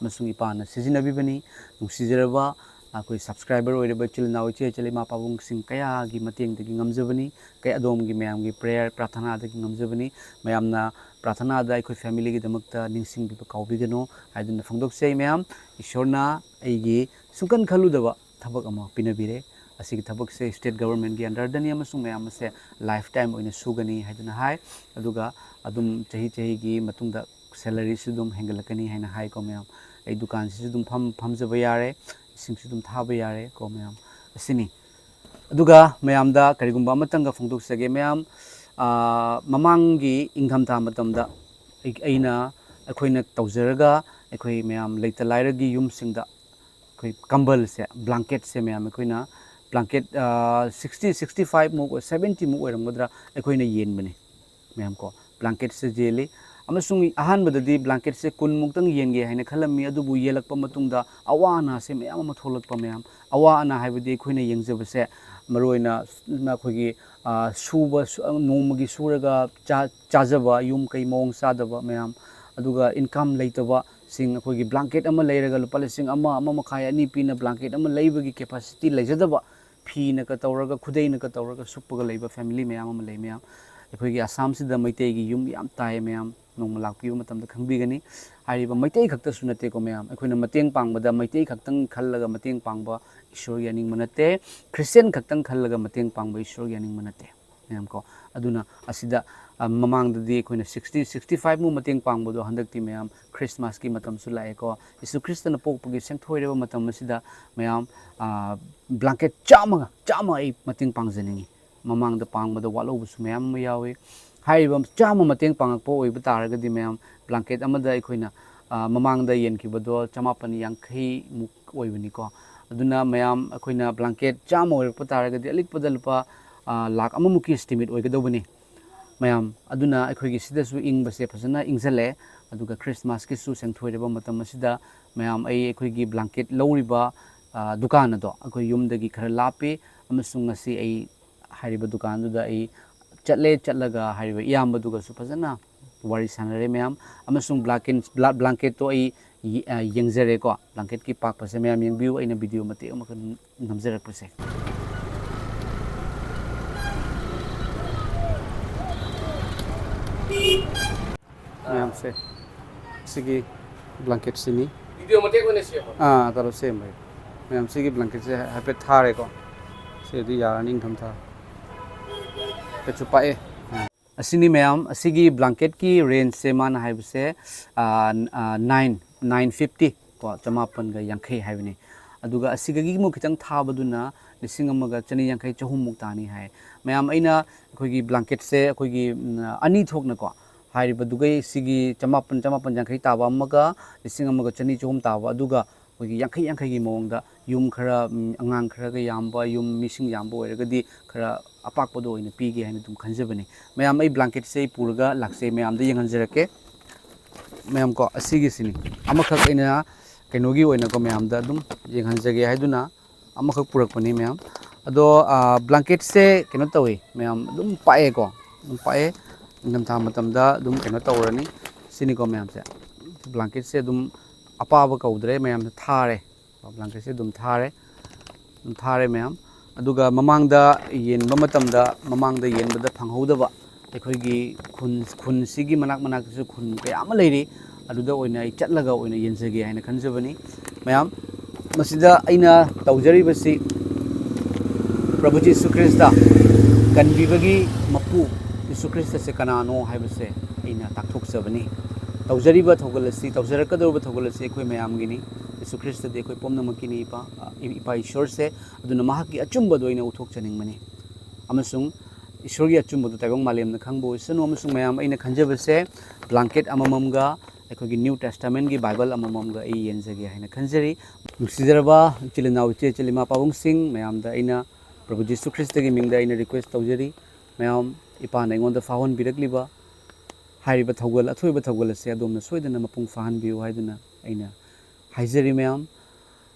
ꯑꯃꯁꯨꯡ ꯏꯄꯥꯅ ꯁꯤꯖꯤꯟꯅꯕꯤꯕꯅꯤ꯫ ꯅꯨꯡꯁꯤꯖꯔꯕ ꯑꯩꯈꯣꯏ ꯁꯕꯁꯀ꯭ꯔꯥꯏꯕꯔ ꯑꯣꯏꯔꯤꯕ ꯏꯆꯤꯜ ꯏꯅꯥꯎ, ꯏꯆꯦ ꯏꯆꯜ, ꯏꯃꯥ ꯄꯥꯕꯨꯡꯁꯤꯡ ꯀꯌꯥꯒꯤ ꯃꯇꯦꯡꯗꯒꯤ ꯉꯝꯖꯕꯅꯤ꯫ ꯀꯌꯥ ꯑꯗꯣꯝꯒꯤ ꯃꯌꯥꯝꯒꯤ ꯄ꯭ꯔꯦꯌꯔ, ꯄ꯭ꯔꯥꯊꯅꯥꯗꯒꯤ ꯉꯝꯖꯕꯅꯤ꯫ ꯃꯌꯥꯝꯅ ꯄ꯭ꯔꯥꯊꯅꯥꯗ ꯑꯩꯈꯣꯏ ꯐꯦꯃꯤꯂꯤꯒꯤꯗꯃꯛꯇ ꯅꯤꯡꯁꯤꯡꯕꯤꯕ ꯀꯥꯎꯕꯤꯒꯅꯨ ꯍꯥꯏꯗꯨꯅ ꯐꯣꯡꯗꯣꯛꯆꯩ ꯃꯌꯥꯝ꯫ ꯏꯁꯣꯔꯅ ꯑꯩꯒꯤ ꯁꯨꯡꯀꯟ ꯈꯜꯂꯨꯗꯕ ꯊꯕꯛ ꯑꯃ ꯄꯤꯅꯕꯤꯔꯦ꯫ ꯑꯁꯤꯒꯤ ꯊꯕꯛꯁꯦ ꯏꯁꯇꯦꯠ ꯒꯕꯔꯟꯃꯦꯟꯒꯤ ꯑꯟꯗꯔꯗꯅꯤ ꯑꯃꯁꯨꯡ ꯃꯌꯥꯝ ꯑꯁꯦ ꯂꯥꯏꯐ ꯇꯥꯏꯝ ꯑꯣꯏꯅ ꯁꯨꯒꯅꯤ ꯍꯥꯏꯗꯨꯅ ꯍꯥꯏ꯫ ꯑꯗꯨꯒ ꯑꯗꯨꯝ ꯆꯍꯤ ꯆꯍꯤꯒꯤ ꯃꯇꯨꯡꯗ ꯁꯦꯂꯔꯤꯁꯨ ꯑꯗꯨꯝ ꯍꯦꯟꯒꯠꯂꯛꯀꯅꯤ ꯍꯥꯏꯅ ꯍꯥꯏꯀꯣ ꯃꯌꯥꯝ꯫ ꯑꯩ ꯗꯨꯀꯥꯟꯁꯤꯁꯨ ꯑꯗꯨꯝ ꯐꯝ-, ꯐꯝꯖꯕ ꯌꯥꯔꯦ, ꯏꯁꯤꯡꯁꯨ ꯑꯗꯨꯝ ꯊꯥꯕ ꯌꯥꯔꯦ ꯀꯣ ꯃꯌꯥꯝ꯫ ꯑꯁꯤꯅꯤ꯫ ꯑꯗꯨꯒ ꯃꯌꯥꯝꯗ ꯀꯔꯤꯒꯨꯝꯕ ꯑꯃꯇꯪꯒ ꯐꯣꯡꯗꯣꯛꯆꯒꯦ ꯃꯌꯥꯝ, ꯑꯥ, ꯃꯃꯥꯡꯒꯤ ꯏꯪꯊꯝꯊꯥ ꯃꯇꯝꯗ ꯑꯩ-, ꯑꯩꯅ, ꯑꯩꯈꯣꯏꯅ ꯇꯧꯖꯔꯒ ꯑꯩꯈꯣꯏ ꯃꯌꯥꯝ ꯂꯩꯇ ꯂꯥꯏꯔꯒꯤ ꯌꯨꯝꯁꯤꯡꯗ ꯑꯩꯈꯣꯏ ꯀꯝꯕꯜꯁꯦ, ꯕ꯭ꯂꯥꯡꯀꯦꯠꯁꯦ ꯃꯌꯥꯝ ꯑꯩꯈꯣꯏꯅ ꯕ꯭ꯂꯥꯡꯀꯦꯠ, ꯑꯥ, sixty, sixty five ꯃꯨꯛ, seventy ꯃꯨꯛ ꯑꯣꯏꯔꯝꯒꯗ꯭ꯔꯥ, ꯑꯩꯈꯣꯏꯅ ꯌꯦꯟꯕꯅꯤ ꯃꯌꯥꯝ ꯀꯣ꯫ ꯕ꯭ꯂꯥꯡꯀꯦꯠꯁꯦ ꯌꯦꯜꯂꯤ꯫ ꯑꯃꯁꯨꯡ ꯑꯍꯥꯟꯕꯗꯗꯤ ꯕ꯭ꯂꯥꯡꯀꯦꯠꯁꯦ ꯀꯨꯟꯃꯨꯛꯇꯪ ꯌꯦꯟꯒꯦ ꯍꯥꯏꯅ ꯈꯜꯂꯝꯃꯤ, ꯑꯗꯨꯕꯨ ꯌꯦꯜꯂꯛꯄ ꯃꯇꯨꯡꯗ ꯑꯋꯥ ꯑꯅꯥꯁꯦ ꯃꯌꯥꯝ ꯑꯃ ꯊꯣꯛꯂꯛꯄ꯫ ꯃꯌꯥꯝ, ꯑꯋꯥ ꯑꯅꯥ ꯍꯥꯏꯕꯗꯤ ꯑꯩꯈꯣꯏꯅ ꯌꯦꯡꯖꯕꯁꯦ ꯃꯔꯨꯑꯣꯏꯅ ꯑꯩꯈꯣꯏꯒꯤ, ꯑ, ꯁꯨꯕ, ꯁꯨ-, ꯅꯣꯡꯃꯒꯤ ꯁꯨꯔꯒ ꯆꯥ-, ꯆꯥꯖꯕ, ꯌꯨꯝ ꯀꯩ ꯃꯑꯣꯡ ꯆꯥꯗꯕ ꯃꯌꯥꯝ, ꯑꯗꯨꯒ ꯏꯟꯀꯝ ꯂꯩꯇꯕꯁꯤꯡ, ꯑꯩꯈꯣꯏꯒꯤ ꯕ꯭ꯂꯥꯡꯀꯦꯠ ꯑꯃ ꯂꯩꯔꯒ ꯂꯨꯄꯥ ꯂꯤꯁꯤꯡ ꯑꯃ, ꯑꯃ ꯃꯈꯥꯏ, ꯑꯅꯤ ꯄꯤꯅ ꯕ꯭ꯂꯥꯡꯀꯦꯠ ꯑꯃ ꯂꯩꯕꯒꯤ ꯀꯦꯄꯥꯁꯤꯇꯤ ꯂꯩꯖꯗꯕ, ꯐꯤꯅꯒ ꯇꯧꯔꯒ, ꯈꯨꯗꯩꯅꯒ ꯇꯧꯔꯒ ꯁꯨꯞꯄꯒ ꯂꯩꯕ ꯐꯦꯃꯤꯂꯤ ꯃꯌꯥꯝ ꯑꯃ ꯂꯩ꯫ ꯃꯌꯥꯝ, ꯑꯩꯈꯣꯏꯒꯤ ꯑꯁꯥꯝꯁꯤꯗ ꯃꯩꯇꯩꯒꯤ ꯌꯨꯝ ꯌꯥꯝ ꯇꯥꯏ꯫ ꯃꯌꯥꯝ ꯅꯣꯡꯃ ꯂꯥꯛꯄꯤꯕ ꯃꯇꯝꯗ ꯈꯪꯕꯤꯒꯅꯤ꯫ ꯍꯥꯏꯔꯤꯕ ꯃꯩꯇꯩ ꯈꯛꯇꯁꯨ ꯅꯠꯇꯦꯀꯣ ꯃꯌꯥꯝ, ꯑꯩꯈꯣꯏꯅ ꯃꯇꯦꯡ ꯄꯥꯡꯕꯗ ꯃꯩꯇꯩ ꯈꯛꯇꯪ ꯈꯜꯂꯒ ꯃꯇꯦꯡ ꯄꯥꯡꯕ ꯏꯁꯣꯔꯒꯤ ꯑꯅꯤꯡꯕ ꯅꯠꯇꯦ꯫ ꯈ꯭ꯔꯤꯁꯇꯤꯌꯟ ꯈꯛꯇꯪ ꯈꯜꯂꯒ ꯃꯇꯦꯡ ꯄꯥꯡꯕ ꯏꯁꯣꯔꯒꯤ ꯑꯅꯤꯡꯕ ꯅꯠꯇꯦ꯫ ꯃꯌꯥꯝ ꯀꯣ, ꯑꯗꯨꯅ ꯑꯁꯤꯗ, ꯑ, ꯃꯃꯥꯡꯗꯗꯤ ꯑꯩꯈꯣꯏꯅ ꯁꯤꯛꯁꯇꯤ, ꯁꯤꯛꯁꯇꯤ ꯐꯥꯏꯚ ꯃꯨꯛ ꯃꯇꯦꯡ ꯄꯥꯡꯕꯗꯣ, ꯍꯟꯗꯛꯇꯤ ꯃꯌꯥꯝ ꯈ꯭ꯔꯤꯁꯃꯥꯁꯀꯤ ꯃꯇꯝꯁꯨ ꯂꯥꯛꯑꯦꯀꯣ, ꯌꯤꯁꯨ ꯈ꯭ꯔꯤꯁꯇꯅ ꯄꯣꯛꯄꯒꯤ ꯁꯦꯡꯊꯣꯏꯔꯕ ꯃꯇꯝ ꯑꯁꯤꯗ ꯃꯌꯥꯝ, ꯑ, ꯕ꯭ꯂꯥꯡꯀꯦꯠ ꯆꯥꯝꯃꯒ, ꯆꯥꯝꯃ ꯑꯩ ꯃꯇꯦꯡ ꯄꯥꯡꯖꯅꯤꯡꯉꯤ꯫ ꯃꯃꯥꯡꯗ ꯄꯥꯡꯕꯗ ꯋꯥꯠꯍꯧꯕꯁꯨ ꯃꯌꯥꯝ ꯑꯃ ꯌꯥꯎꯏ꯫ ꯍꯥꯏꯔꯤꯕ ꯆꯥꯝꯃ ꯃꯇꯦꯡ ꯄꯥꯡꯉꯛꯄ ꯑꯣꯏꯕ ꯇꯥꯔꯒꯗꯤ ꯃꯌꯥꯝ, ꯕ꯭ꯂꯥꯡꯀꯦꯠ ꯑꯃꯗ ꯑꯩꯈꯣꯏꯅ, ꯑ, ꯃꯃꯥꯡꯗ ꯌꯦꯟꯈꯤꯕꯗꯣ ꯆꯃꯥꯄꯟ ꯌꯥꯡꯈꯩꯃꯨꯛ ꯑꯣꯏꯕꯅꯤꯀꯣ꯫ ꯑꯗꯨꯅ ꯃꯌꯥꯝ, ꯑꯩꯈꯣꯏꯅ ꯕ꯭ꯂꯥꯡꯀꯦꯠ ꯆꯥꯝꯃ ꯑꯣꯏꯔꯛꯄ ꯇꯥꯔꯒꯗꯤ ꯑꯂꯤꯛꯄꯗ ꯂꯨꯄꯥ, ꯑ, ꯂꯥꯈ ꯑꯃꯃꯨꯛꯀꯤ ꯏꯁꯇꯤꯃꯦꯠ ꯑꯣꯏꯒꯗꯧꯕꯅꯤ꯫ ꯃꯌꯥꯝ, ꯑꯗꯨꯅ ꯑꯩꯈꯣꯏꯒꯤ ꯁꯤꯗꯁꯨ ꯏꯪꯕꯁꯦ ꯐꯖꯅ ꯏꯪꯁꯜꯂꯦ꯫ ꯑꯗꯨꯒ ꯈ꯭ꯔꯤꯁꯃꯥꯁꯀꯤꯁꯨ ꯁꯦꯡꯊꯣꯏꯔꯕ ꯃꯇꯝ ꯑꯁꯤꯗ ꯃꯌꯥꯝ, ꯑꯩ ꯑꯩꯈꯣꯏꯒꯤ ꯕ꯭ꯂꯥꯡꯀꯦꯠ ꯂꯧꯔꯤꯕ, ꯑ, ꯗꯨꯀꯥꯟ ꯑꯗꯣ ꯑꯩꯈꯣꯏ ꯌꯨꯝꯗꯒꯤ ꯈꯔ ꯂꯥꯞꯄꯤ, ꯑꯃꯁꯨꯡ ꯉꯁꯤ ꯑꯩ ꯍꯥꯏꯔꯤꯕ ꯗꯨꯀꯥꯟꯗꯨꯗ ꯑꯩ ꯆꯠꯂꯦ꯫ ꯆꯠꯂꯒ ꯍꯥꯏꯔꯤꯕ ꯏꯌꯥꯝꯕꯗꯨꯒꯁꯨ ꯐꯖꯅ ꯋꯥꯔꯤ ꯁꯥꯟꯅꯔꯦ ꯃꯌꯥꯝ, ꯑꯃꯁꯨꯡ ꯕ꯭ꯂꯥꯡꯀꯦꯠ-, ꯕ꯭ꯂꯥ-, ꯕ꯭ꯂꯥꯡꯀꯦꯠꯇꯣ ꯑꯩ ꯌꯦ-, ꯑ, ꯌꯦꯡꯖꯔꯦꯀꯣ꯫ ꯕ꯭ꯂꯥꯡꯀꯦꯠꯀꯤ ꯄꯥꯛꯄꯁꯦ ꯃꯌꯥꯝ ꯌꯦꯡꯕꯤꯌꯨ, ꯑꯩꯅ ꯚꯤꯗꯤꯑꯣ ꯃꯇꯦꯛ ꯑꯃꯈꯛ ꯅꯝꯖꯔꯛꯄꯁꯦ꯫ ꯃꯌꯥꯝꯁꯦ, ꯁꯤꯒꯤ ꯕ꯭ꯂꯥꯡꯀꯦꯠꯁꯤꯅꯤ꯫ ꯚꯤꯗꯤꯑꯣ ꯃꯇꯦꯛ ꯑꯣꯏꯅ ꯁꯦꯝꯃꯣ꯫ ꯑꯥ, ꯇꯧꯔꯣ, ꯁꯦꯝꯕ꯫ ꯃꯌꯥꯝ, ꯁꯤꯒꯤ ꯕ꯭ꯂꯥꯡꯀꯦꯠꯁꯦ ꯍꯥꯏꯐꯦꯠ ꯊꯥꯔꯦꯀꯣ꯫ ꯁꯤꯗꯤ ꯌꯥꯔꯅꯤ, ꯏꯪꯊꯝꯊꯥ꯫ ꯍꯥꯏꯐꯦꯠꯁꯨ ꯄꯥꯛꯑꯦ꯫ ꯑꯁꯤꯅꯤ ꯃꯌꯥꯝ, ꯑꯁꯤꯒꯤ ꯕ꯭ꯂꯥꯡꯀꯦꯠꯀꯤ ꯔꯦꯟꯖꯁꯦ ꯃꯥꯅ ꯍꯥꯏꯕꯁꯦ, ꯑꯥ, ꯑꯥ, ꯅꯥꯏꯟ, ꯅꯥꯏꯟ ꯐꯤꯐꯇꯤ ꯀꯣ, ꯆꯃꯥꯄꯟꯒ ꯌꯥꯡꯈꯩ ꯍꯥꯏꯕꯅꯤ꯫ ꯑꯗꯨꯒ ꯑꯁꯤꯗꯒꯤ ꯑꯃꯨꯛ ꯈꯤꯇꯪ ꯊꯥꯕꯗꯨꯅ ꯂꯤꯁꯤꯡ ꯑꯃꯒ ꯆꯅꯤ ꯌꯥꯡꯈꯩ, ꯆꯍꯨꯝꯃꯨꯛ ꯇꯥꯅꯤ ꯍꯥꯏ꯫ ꯃꯌꯥꯝ, ꯑꯩꯅ ꯑꯩꯈꯣꯏꯒꯤ ꯕ꯭ꯂꯥꯡꯀꯦꯠꯁꯦ ꯑꯩꯈꯣꯏꯒꯤ, ꯎꯝ, ꯑꯅꯤ ꯊꯣꯛꯅꯀꯣ, ꯍꯥꯏꯔꯤꯕꯗꯨꯒꯩ ꯁꯤꯒꯤ ꯆꯃꯥꯄꯟ, ꯆꯃꯥꯄꯟ ꯌꯥꯡꯈꯩ ꯇꯥꯕ ꯑꯃꯒ ꯂꯤꯁꯤꯡ ꯑꯃꯒ ꯆꯅꯤ, ꯆꯍꯨꯝ ꯇꯥꯕ, ꯑꯗꯨꯒ ꯑꯩꯈꯣꯏꯒꯤ ꯌꯥꯡꯈꯩ ꯌꯥꯡꯈꯩꯒꯤ ꯃꯑꯣꯡꯗ ꯌꯨꯝ ꯈꯔ, ꯎꯝ, ꯑꯉꯥꯡ ꯈꯔꯒ ꯌꯥꯝꯕ, ꯌꯨꯝ ꯃꯤꯁꯤꯡ ꯌꯥꯝꯕ ꯑꯣꯏꯔꯒꯗꯤ ꯈꯔ ꯑꯄꯥꯛꯄꯗꯣ ꯑꯣꯏꯅ ꯄꯤꯒꯦ ꯍꯥꯏꯅ ꯑꯗꯨꯝ ꯈꯟꯖꯕꯅꯤ꯫ ꯃꯌꯥꯝ, ꯑꯩ ꯕ꯭ꯂꯥꯡꯀꯦꯠꯁꯦ ꯑꯩ ꯄꯨꯔꯒ ꯂꯥꯛꯆꯩ, ꯃꯌꯥꯝꯗ ꯌꯦꯡꯍꯟꯖꯔꯛꯀꯦ꯫ ꯃꯌꯥꯝ ꯀꯣ, ꯑꯁꯤꯒꯤꯁꯤꯅꯤ꯫ ꯑꯃꯈꯛ ꯑꯩꯅ ꯀꯩꯅꯣꯒꯤ ꯑꯣꯏꯅꯀꯣ, ꯃꯌꯥꯝꯗ ꯑꯗꯨꯝ ꯌꯦꯡꯍꯟꯖꯒꯦ ꯍꯥꯏꯗꯨꯅ ꯑꯃꯈꯛ ꯄꯨꯔꯛꯄꯅꯤ ꯃꯌꯥꯝ꯫ ꯑꯗꯣ, ꯑꯥ, ꯕ꯭ꯂꯥꯡꯀꯦꯠꯁꯦ ꯀꯩꯅꯣ ꯇꯧꯏ ꯃꯌꯥꯝ, ꯑꯗꯨꯝ ꯄꯥꯛꯑꯦꯀꯣ, ꯑꯗꯨꯝ ꯄꯥꯛꯑꯦ꯫ ꯅꯤꯡꯊꯝꯊꯥ ꯃꯇꯝꯗ ꯑꯗꯨꯝ ꯀꯩꯅꯣ ꯇꯧꯔꯅꯤ꯫ ꯁꯤꯅꯤꯀꯣ ꯃꯌꯥꯝꯁꯦ, ꯕ꯭ꯂꯥꯡꯀꯦꯠꯁꯦ ꯑꯗꯨꯝ ꯑꯄꯥꯕ ꯀꯧꯗ꯭ꯔꯦ ꯃꯌꯥꯝꯁꯦ, ꯊꯥꯔꯦ꯫ ꯕ꯭ꯂꯥꯡꯀꯦꯠꯁꯦ ꯑꯗꯨꯝ ꯊꯥꯔꯦ, ꯑꯗꯨꯝ ꯊꯥꯔꯦ ꯃꯌꯥꯝ꯫ ꯑꯗꯨꯒ ꯃꯃꯥꯡꯗ ꯌꯦꯟꯕ ꯃꯇꯝꯗ, ꯃꯃꯥꯡꯗ ꯌꯦꯟꯕꯗ ꯐꯪꯍꯧꯗꯕ ꯑꯩꯈꯣꯏꯒꯤ ꯈꯨꯟ, ꯈꯨꯟꯁꯤꯒꯤ ꯃꯅꯥꯛ ꯃꯅꯥꯛꯇꯁꯨ ꯈꯨꯟ ꯀꯌꯥ ꯑꯃ ꯂꯩꯔꯤ꯫ ꯑꯗꯨꯗ ꯑꯣꯏꯅ ꯑꯩ ꯆꯠꯂꯒ ꯑꯣꯏꯅ ꯌꯦꯟꯖꯒꯦ ꯍꯥꯏꯅ ꯈꯟꯖꯕꯅꯤ ꯃꯌꯥꯝ꯫ ꯃꯁꯤꯗ ꯑꯩꯅ ꯇꯧꯖꯔꯤꯕꯁꯤ ꯄ꯭ꯔꯚꯨ ꯖꯤꯁꯨ ꯈ꯭ꯔꯤꯁꯇ ꯀꯟꯕꯤꯕꯒꯤ ꯃꯄꯨ ꯖꯤꯁꯨ ꯈ꯭ꯔꯤꯁꯇꯁꯦ ꯀꯅꯥꯅꯣ ꯍꯥꯏꯕꯁꯦ ꯑꯩꯅ ꯇꯥꯛꯊꯣꯛꯆꯕꯅꯤ꯫ ꯇꯧꯖꯔꯤꯕ ꯊꯧꯒꯜ ꯑꯁꯤ, ꯇꯧꯖꯔꯛꯀꯗꯧꯔꯤꯕ ꯊꯧꯒꯜ ꯑꯁꯤ ꯑꯩꯈꯣꯏ ꯃꯌꯥꯝꯒꯤꯅꯤ꯫ ꯖꯤꯁꯨ ꯈ꯭ꯔꯤꯁꯇꯗꯤ ꯑꯩꯈꯣꯏ ꯄꯨꯝꯅꯃꯛꯀꯤꯅꯤ, ꯏꯄꯥ, ꯏꯄꯥ ꯏꯁꯣꯔꯁꯦ꯫ ꯑꯗꯨꯅ ꯃꯍꯥꯛꯀꯤ ꯑꯆꯨꯝꯕꯗꯣ ꯑꯩꯅ ꯎꯠꯊꯣꯛꯆꯅꯤꯡꯕꯅꯤ꯫ ꯑꯃꯁꯨꯡ ꯏꯁꯣꯔꯒꯤ ꯑꯆꯨꯝꯕꯗꯣ ꯇꯥꯏꯕꯪ ꯃꯥꯂꯦꯝꯅ ꯈꯪꯕ ꯑꯣꯏꯁꯅꯨ꯫ ꯑꯃꯁꯨꯡ ꯃꯌꯥꯝ, ꯑꯩꯅ ꯈꯟꯖꯕꯁꯦ, ꯕ꯭ꯂꯥꯡꯀꯦꯠ ꯑꯃꯃꯝꯒ ꯑꯩꯈꯣꯏꯒꯤ ꯅ꯭ꯌꯨ ꯇꯦꯁꯇꯥꯃꯦꯟꯒꯤ ꯕꯥꯏꯕꯜ ꯑꯃꯃꯝꯒ ꯑꯩ ꯌꯦꯟꯖꯒꯦ ꯍꯥꯏꯅ ꯈꯟꯖꯔꯤ꯫ ꯅꯨꯡꯁꯤꯖꯔꯕ ꯏꯆꯤꯜ ꯏꯅꯥꯎ, ꯏꯆꯦ ꯏꯆꯤꯜ, ꯏꯃꯥ ꯄꯥꯕꯨꯡꯁꯤꯡ, ꯃꯌꯥꯝꯗ ꯑꯩꯅ ꯄ꯭ꯔꯚꯨ ꯖꯤꯁꯨ ꯈ꯭ꯔꯤꯁꯇꯒꯤ ꯃꯤꯡꯗ ꯑꯩꯅ ꯔꯤꯀ꯭ꯋꯦꯁ ꯇꯧꯖꯔꯤ꯫ ꯃꯌꯥꯝ, ꯏꯄꯥꯅ ꯑꯩꯉꯣꯟꯗ ꯐꯥꯎꯍꯟꯕꯤꯔꯛꯂꯤꯕ ꯍꯥꯏꯔꯤꯕ ꯊꯧꯒꯜ, ꯑꯊꯣꯏꯕ ꯊꯧꯒꯜ ꯑꯁꯦ ꯑꯗꯣꯝꯅ ꯁꯣꯏꯗꯅ ꯃꯄꯨꯡ ꯐꯥꯍꯟꯕꯤꯌꯨ ꯍꯥꯏꯗꯨꯅ ꯑꯩꯅ ꯍꯥꯏꯖꯔꯤ ꯃꯌꯥꯝ꯫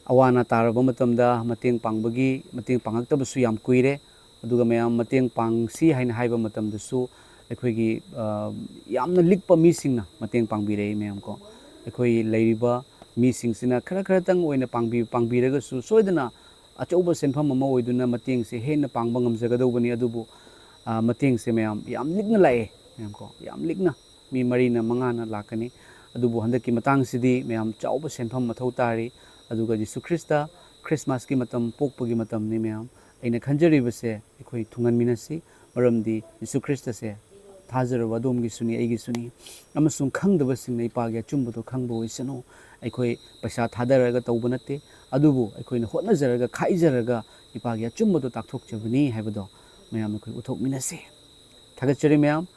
ꯑꯋꯥ ꯑꯅꯥ ꯇꯥꯔꯕ ꯃꯇꯝꯗ ꯃꯇꯦꯡ ꯄꯥꯡꯕꯒꯤ, ꯃꯇꯦꯡ ꯄꯥꯡꯉꯛꯇꯕꯁꯨ ꯌꯥꯝ ꯀꯨꯏꯔꯦ꯫ ꯑꯗꯨꯒ ꯃꯌꯥꯝ, ꯃꯇꯦꯡ ꯄꯥꯡꯁꯤ ꯍꯥꯏꯅ ꯍꯥꯏꯕ ꯃꯇꯝꯗꯁꯨ ꯑꯩꯈꯣꯏꯒꯤ, ꯑ, ꯌꯥꯝꯅ ꯂꯤꯛꯄ ꯃꯤꯁꯤꯡꯅ ꯃꯇꯦꯡ ꯄꯥꯡꯕꯤꯔꯛꯏ ꯃꯌꯥꯝ ꯀꯣ꯫ ꯑꯩꯈꯣꯏ ꯂꯩꯔꯤꯕ ꯃꯤꯁꯤꯡꯁꯤꯅ ꯈꯔ ꯈꯔꯇꯪ ꯑꯣꯏꯅ ꯄꯥꯡꯕꯤ-, ꯄꯥꯡꯕꯤꯔꯒꯁꯨ ꯁꯣꯏꯗꯅ ꯑꯆꯧꯕ ꯁꯦꯟꯐꯝ ꯑꯃ ꯑꯣꯏꯗꯨꯅ ꯃꯇꯦꯡꯁꯦ ꯍꯦꯟꯅ ꯄꯥꯡꯕ ꯉꯝꯖꯒꯗꯧꯕꯅꯤ꯫ ꯑꯗꯨꯕꯨ, ꯑ, ꯃꯇꯦꯡꯁꯦ ꯃꯌꯥꯝ ꯌꯥꯝ ꯂꯤꯛꯅ ꯂꯥꯛꯑꯦ ꯃꯌꯥꯝ ꯀꯣ, ꯌꯥꯝ ꯂꯤꯛꯅ꯫ ꯃꯤ ꯃꯔꯤꯅ ꯃꯉꯥꯅ ꯂꯥꯛꯀꯅꯤ꯫ ꯑꯗꯨꯕꯨ ꯍꯟꯗꯛꯀꯤ ꯃꯇꯥꯡꯁꯤꯗꯤ ꯃꯌꯥꯝ ꯆꯥꯎꯕ ꯁꯦꯟꯐꯝ ꯃꯊꯧ ꯇꯥꯔꯤ꯫ ꯑꯗꯨꯒ ꯖꯤꯁꯨ ꯈ꯭ꯔꯤꯁꯇ ꯈ꯭ꯔꯤꯁꯃꯥꯁꯀꯤ ꯃꯇꯝ, ꯄꯣꯛꯄꯒꯤ ꯃꯇꯝꯅꯤ ꯃꯌꯥꯝ꯫ ꯑꯩꯅ ꯈꯟꯖꯔꯤꯕꯁꯦ ꯑꯩꯈꯣꯏ ꯊꯨꯡꯍꯟꯃꯤꯟꯅꯁꯤ, ꯃꯔꯝꯗꯤ ꯖꯤꯁꯨ ꯈ꯭ꯔꯤꯁꯇꯁꯦ ꯊꯥꯖꯔꯕ ꯑꯗꯣꯝꯒꯤꯁꯨꯅꯤ, ꯑꯩꯒꯤꯁꯨꯅꯤ꯫ ꯑꯃꯁꯨꯡ ꯈꯪꯗꯕꯁꯤꯡꯅ ꯏꯄꯥꯒꯤ ꯑꯆꯨꯝꯕꯗꯣ ꯈꯪꯕ ꯑꯣꯏꯁꯅꯨ꯫ ꯑꯩꯈꯣꯏ ꯄꯩꯁꯥ ꯊꯥꯗꯔꯒ ꯇꯧꯕ ꯅꯠꯇꯦ, ꯑꯗꯨꯕꯨ ꯑꯩꯈꯣꯏꯅ ꯍꯣꯠꯅꯖꯔꯒ, ꯈꯥꯏꯖꯔꯒ ꯏꯄꯥꯒꯤ ꯑꯆꯨꯝꯕꯗꯣ ꯇꯥꯛꯊꯣꯛꯆꯕꯅꯤ ꯍꯥꯏꯕꯗꯣ ꯃꯌꯥꯝ ꯑꯩꯈꯣꯏ ꯎꯠꯊꯣꯛꯃꯤꯟꯅꯁꯤ꯫ ꯊꯥꯒꯠꯆꯔꯤ ꯃꯌꯥꯝ꯫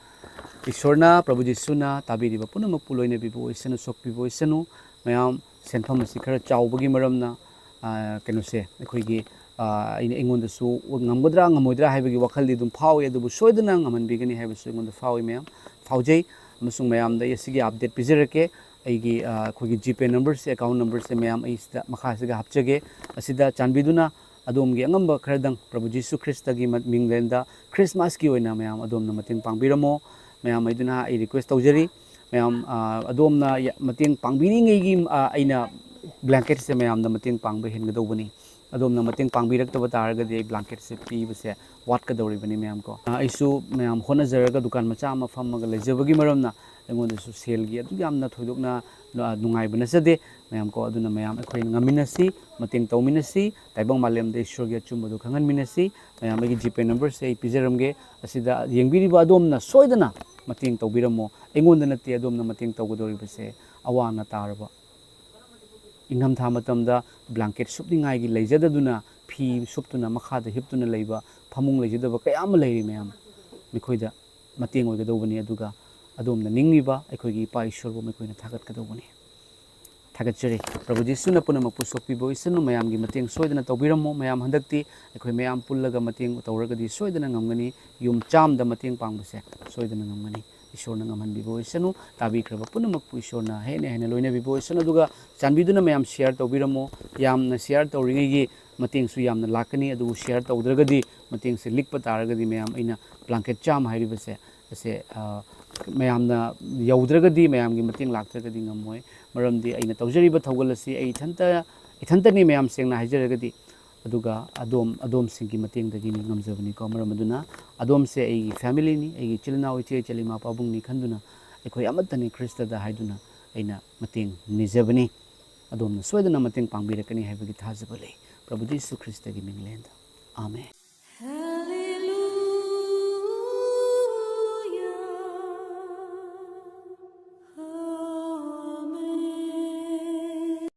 ꯏꯁꯣꯔꯅ, ꯄ꯭ꯔꯚꯨ ꯖꯤꯁꯨꯅ ꯇꯥꯕꯤꯔꯤꯕ ꯄꯨꯝꯅꯃꯛꯄꯨ ꯂꯣꯏꯅꯕꯤꯕ ꯑꯣꯏꯁꯅꯨ, ꯁꯣꯛꯄꯤꯕ ꯑꯣꯏꯁꯅꯨ꯫ ꯃꯌꯥꯝ, ꯁꯦꯟꯐꯝ ꯑꯁꯤ ꯈꯔ ꯆꯥꯎꯕꯒꯤ ꯃꯔꯝꯅ ꯑ, ꯀꯩꯅꯣꯁꯦ, ꯑꯩꯈꯣꯏꯒꯤ, ꯑ, ꯑꯩꯅ, ꯑꯩꯉꯣꯟꯗꯁꯨ ꯉꯝꯒꯗ꯭ꯔꯥ ꯉꯝꯃꯣꯏꯗ꯭ꯔꯥ ꯍꯥꯏꯕꯒꯤ ꯋꯥꯈꯜꯗꯤ ꯑꯗꯨꯝ ꯐꯥꯎꯏ, ꯑꯗꯨꯕꯨ ꯁꯣꯏꯗꯅ ꯉꯝꯍꯟꯕꯤꯒꯅꯤ ꯍꯥꯏꯕꯁꯨ ꯑꯩꯉꯣꯟꯗ ꯐꯥꯎꯏ ꯃꯌꯥꯝ, ꯐꯥꯎꯖꯩ꯫ ꯑꯃꯁꯨꯡ ꯃꯌꯥꯝꯗ ꯑꯩ ꯑꯁꯤꯒꯤ update ꯄꯤꯖꯔꯛꯀꯦ꯫ ꯑꯩꯒꯤ, ꯑ, ꯑꯩꯈꯣꯏꯒꯤ GPay numberꯁꯦ, account numberꯁꯦ ꯃꯌꯥꯝ ꯑꯩ ꯁꯤꯗ, ꯃꯈꯥꯁꯤꯗ ꯍꯥꯞꯆꯒꯦ꯫ ꯑꯁꯤꯗ ꯆꯥꯟꯕꯤꯗꯨꯅ ꯑꯗꯣꯝꯒꯤ ꯑꯉꯝꯕ ꯈꯔꯗꯪ ꯄ꯭ꯔꯚꯨ ꯖꯤꯁꯨ ꯈ꯭ꯔꯤꯁꯇꯒꯤ ꯃ-, ꯃꯤꯡꯂꯦꯟꯗ Christmasꯀꯤ ꯑꯣꯏꯅ ꯃꯌꯥꯝ ꯑꯗꯣꯝꯅ ꯃꯇꯦꯡ ꯄꯥꯡꯕꯤꯔꯝꯃꯣ꯫ ꯃꯌꯥꯝ ꯑꯩꯗꯨꯅ ꯑꯩ request ꯇꯧꯖꯔꯤ꯫ ꯃꯌꯥꯝ, ꯑ, ꯑꯗꯣꯝꯅ ꯌ-, ꯃꯇꯦꯡ ꯄꯥꯡꯕꯤꯔꯤꯉꯩꯒꯤ, ꯑ, ꯑꯩꯅ blanketꯁꯦ ꯃꯌꯥꯝꯗ ꯃꯇꯦꯡ ꯄꯥꯡꯕ ꯍꯦꯟꯒꯗꯧꯕꯅꯤ꯫ ꯑꯗꯣꯝꯅ ꯃꯇꯦꯡ ꯄꯥꯡꯕꯤꯔꯛꯇꯕ ꯇꯥꯔꯒꯗꯤ ꯑꯩ blanketꯁꯦ ꯄꯤꯕꯁꯦ ꯋꯥꯠꯀꯗꯧꯔꯤꯕꯅꯤ ꯃꯌꯥꯝ ꯀꯣ꯫ ꯑ, ꯑꯩꯁꯨ ꯃꯌꯥꯝ ꯍꯣꯠꯅꯖꯔꯒ ꯗꯨꯀꯥꯟ ꯃꯆꯥ ꯑꯃ ꯐꯝꯃꯒ ꯂꯩꯖꯕꯒꯤ ꯃꯔꯝꯅ ꯑꯩꯉꯣꯟꯗꯁꯨ ꯁꯦꯜꯒꯤ ꯑꯗꯨꯛ ꯌꯥꯝꯅ ꯊꯣꯏꯗꯣꯛꯅ, ꯑ, ꯅꯨꯡꯉꯥꯏꯕ ꯅꯠꯆꯗꯦ꯫ ꯃꯌꯥꯝ ꯀꯣ, ꯑꯗꯨꯅ ꯃꯌꯥꯝ ꯑꯩꯈꯣꯏ ꯉꯝꯃꯤꯟꯅꯁꯤ, ꯃꯇꯦꯡ ꯇꯧꯃꯤꯟꯅꯁꯤ, ꯇꯥꯏꯕꯪ ꯃꯥꯂꯦꯝꯗ ꯏꯁꯣꯔꯒꯤ ꯑꯆꯨꯝꯕꯗꯨ ꯈꯪꯍꯟꯃꯤꯟꯅꯁꯤ꯫ ꯃꯌꯥꯝ ꯑꯩꯒꯤ GPay numberꯁꯦ ꯑꯩ ꯄꯤꯖꯔꯝꯒꯦ꯫ ꯑꯁꯤꯗ ꯌꯦꯡꯕꯤꯔꯤꯕ ꯑꯗꯣꯝꯅ ꯁꯣꯏꯗꯅ ꯃꯇꯦꯡ ꯇꯧꯕꯤꯔꯝꯃꯣ꯫ ꯑꯩꯉꯣꯟꯗ ꯅꯠꯇꯦ ꯑꯗꯣꯝꯅ ꯃꯇꯦꯡ ꯇꯧꯒꯗꯧꯔꯤꯕꯁꯦ, ꯑꯋꯥ ꯑꯅꯥ ꯇꯥꯔꯕ ꯏꯪꯊꯝꯊꯥ ꯃꯇꯝꯗ blanket ꯁꯨꯞꯅꯤꯡꯉꯥꯏꯒꯤ ꯂꯩꯖꯗꯗꯨꯅ ꯐꯤ ꯁꯨꯞꯇꯨꯅ ꯃꯈꯥꯗ ꯍꯤꯞꯇꯨꯅ ꯂꯩꯕ, ꯐꯃꯨꯡ ꯂꯩꯖꯗꯕ ꯀꯌꯥ ꯑꯃ ꯂꯩꯔꯤ ꯃꯌꯥꯝ꯫ ꯃꯈꯣꯏꯗ ꯃꯇꯦꯡ ꯑꯣꯏꯒꯗꯧꯕꯅꯤ꯫ ꯑꯗꯨꯒ ꯑꯗꯣꯝꯅ ꯅꯤꯡꯂꯤꯕ ꯑꯩꯈꯣꯏꯒꯤ ꯏꯄꯥ ꯏꯁꯣꯔꯕꯨ ꯃꯈꯣꯏꯅ ꯊꯥꯒꯠꯀꯗꯧꯕꯅꯤ꯫ ꯊꯥꯒꯠꯆꯔꯤ꯫ ꯄ꯭ꯔꯚꯨ ꯖꯤꯁꯨꯅ ꯄꯨꯝꯅꯃꯛꯄꯨ ꯁꯣꯛꯄꯤꯕ ꯑꯣꯏꯁꯅꯨ꯫ ꯃꯌꯥꯝꯒꯤ ꯃꯇꯦꯡ ꯁꯣꯏꯗꯅ ꯇꯧꯕꯤꯔꯝꯃꯣ꯫ ꯃꯌꯥꯝ ꯍꯟꯗꯛꯇꯤ ꯑꯩꯈꯣꯏ ꯃꯌꯥꯝ ꯄꯨꯜꯂꯒ ꯃꯇꯦꯡ ꯇꯧꯔꯒꯗꯤ ꯁꯣꯏꯗꯅ ꯉꯝꯒꯅꯤ꯫ ꯌꯨꯝ ꯆꯥꯝꯗ ꯃꯇꯦꯡ ꯄꯥꯡꯕꯁꯦ ꯁꯣꯏꯗꯅ ꯉꯝꯒꯅꯤ꯫ ꯏꯁꯣꯔꯅ ꯉꯝꯍꯟꯕꯤꯕ ꯑꯣꯏꯁꯅꯨ꯫ ꯇꯥꯕꯤꯈ꯭ꯔꯕ ꯄꯨꯝꯅꯃꯛꯄꯨ ꯏꯁꯣꯔꯅ ꯍꯦꯟꯅ ꯍꯦꯟꯅ ꯂꯣꯏꯅꯕꯤꯕ ꯑꯣꯏꯁꯅꯨ꯫ ꯑꯗꯨꯒ ꯆꯥꯟꯕꯤꯗꯨꯅ ꯃꯌꯥꯝ share ꯇꯧꯕꯤꯔꯝꯃꯣ꯫ ꯌꯥꯝꯅ share ꯇꯧꯔꯤꯉꯩꯒꯤ ꯃꯇꯦꯡꯁꯨ ꯌꯥꯝꯅ ꯂꯥꯛꯀꯅꯤ꯫ ꯑꯗꯨꯕꯨ share ꯇꯧꯗ꯭ꯔꯒꯗꯤ, ꯃꯇꯦꯡꯁꯦ ꯂꯤꯛꯄ ꯇꯥꯔꯒꯗꯤ, ꯃꯌꯥꯝ ꯑꯩꯅ blanket ꯆꯥꯝꯃ ꯍꯥꯏꯔꯤꯕꯁꯦ, ꯑꯁꯦ, ꯑ, ꯃꯌꯥꯝꯅ ꯌꯧꯗ꯭ꯔꯒꯗꯤ, ꯃꯌꯥꯝꯒꯤ ꯃꯇꯦꯡ ꯂꯥꯛꯇ꯭ꯔꯒꯗꯤ ꯉꯝꯃꯣꯏ꯫ ꯃꯔꯝꯗꯤ ꯑꯩꯅ ꯇꯧꯖꯔꯤꯕ ꯊꯧꯒꯜ ꯑꯁꯤ ꯑꯩ ꯏꯊꯟꯇ, ꯏꯊꯟꯇꯅꯤ, ꯃꯌꯥꯝ ꯁꯦꯡꯅ ꯍꯥꯏꯖꯔꯒꯗꯤ꯫ ꯑꯗꯨꯒ ꯑꯗꯣꯝ, ꯑꯗꯣꯝꯁꯤꯡꯒꯤ ꯃꯇꯦꯡꯗꯒꯤꯅꯤ ꯉꯝꯖꯕꯅꯤꯀꯣ꯫ ꯃꯔꯝ ꯑꯗꯨꯅ ꯑꯗꯣꯝꯁꯦ ꯑꯩꯒꯤ familyꯅꯤ, ꯑꯩꯒꯤ ꯏꯆꯤꯜ ꯏꯅꯥꯎ, ꯏꯆꯦ ꯏꯆꯜ, ꯏꯃꯥ ꯄꯥꯕꯨꯡꯅꯤ ꯈꯟꯗꯨꯅ, ꯑꯩꯈꯣꯏ ꯑꯃꯠꯇꯅꯤ ꯈ꯭ꯔꯤꯁꯇꯗ ꯍꯥꯏꯗꯨꯅ ꯑꯩꯅ ꯃꯇꯦꯡ ꯅꯤꯖꯕꯅꯤ꯫ ꯑꯗꯣꯝꯅ ꯁꯣꯏꯗꯅ ꯃꯇꯦꯡ ꯄꯥꯡꯕꯤꯔꯛꯀꯅꯤ ꯍꯥꯏꯕꯒꯤ ꯊꯥꯖꯕ ꯂꯩ꯫ ꯄ꯭ꯔꯚꯨ ꯖꯤꯁꯨ ꯈ꯭ꯔꯤꯁꯇꯒꯤ ꯃꯤꯡꯂꯦꯟꯗ, ꯑꯥꯃꯦꯟ꯫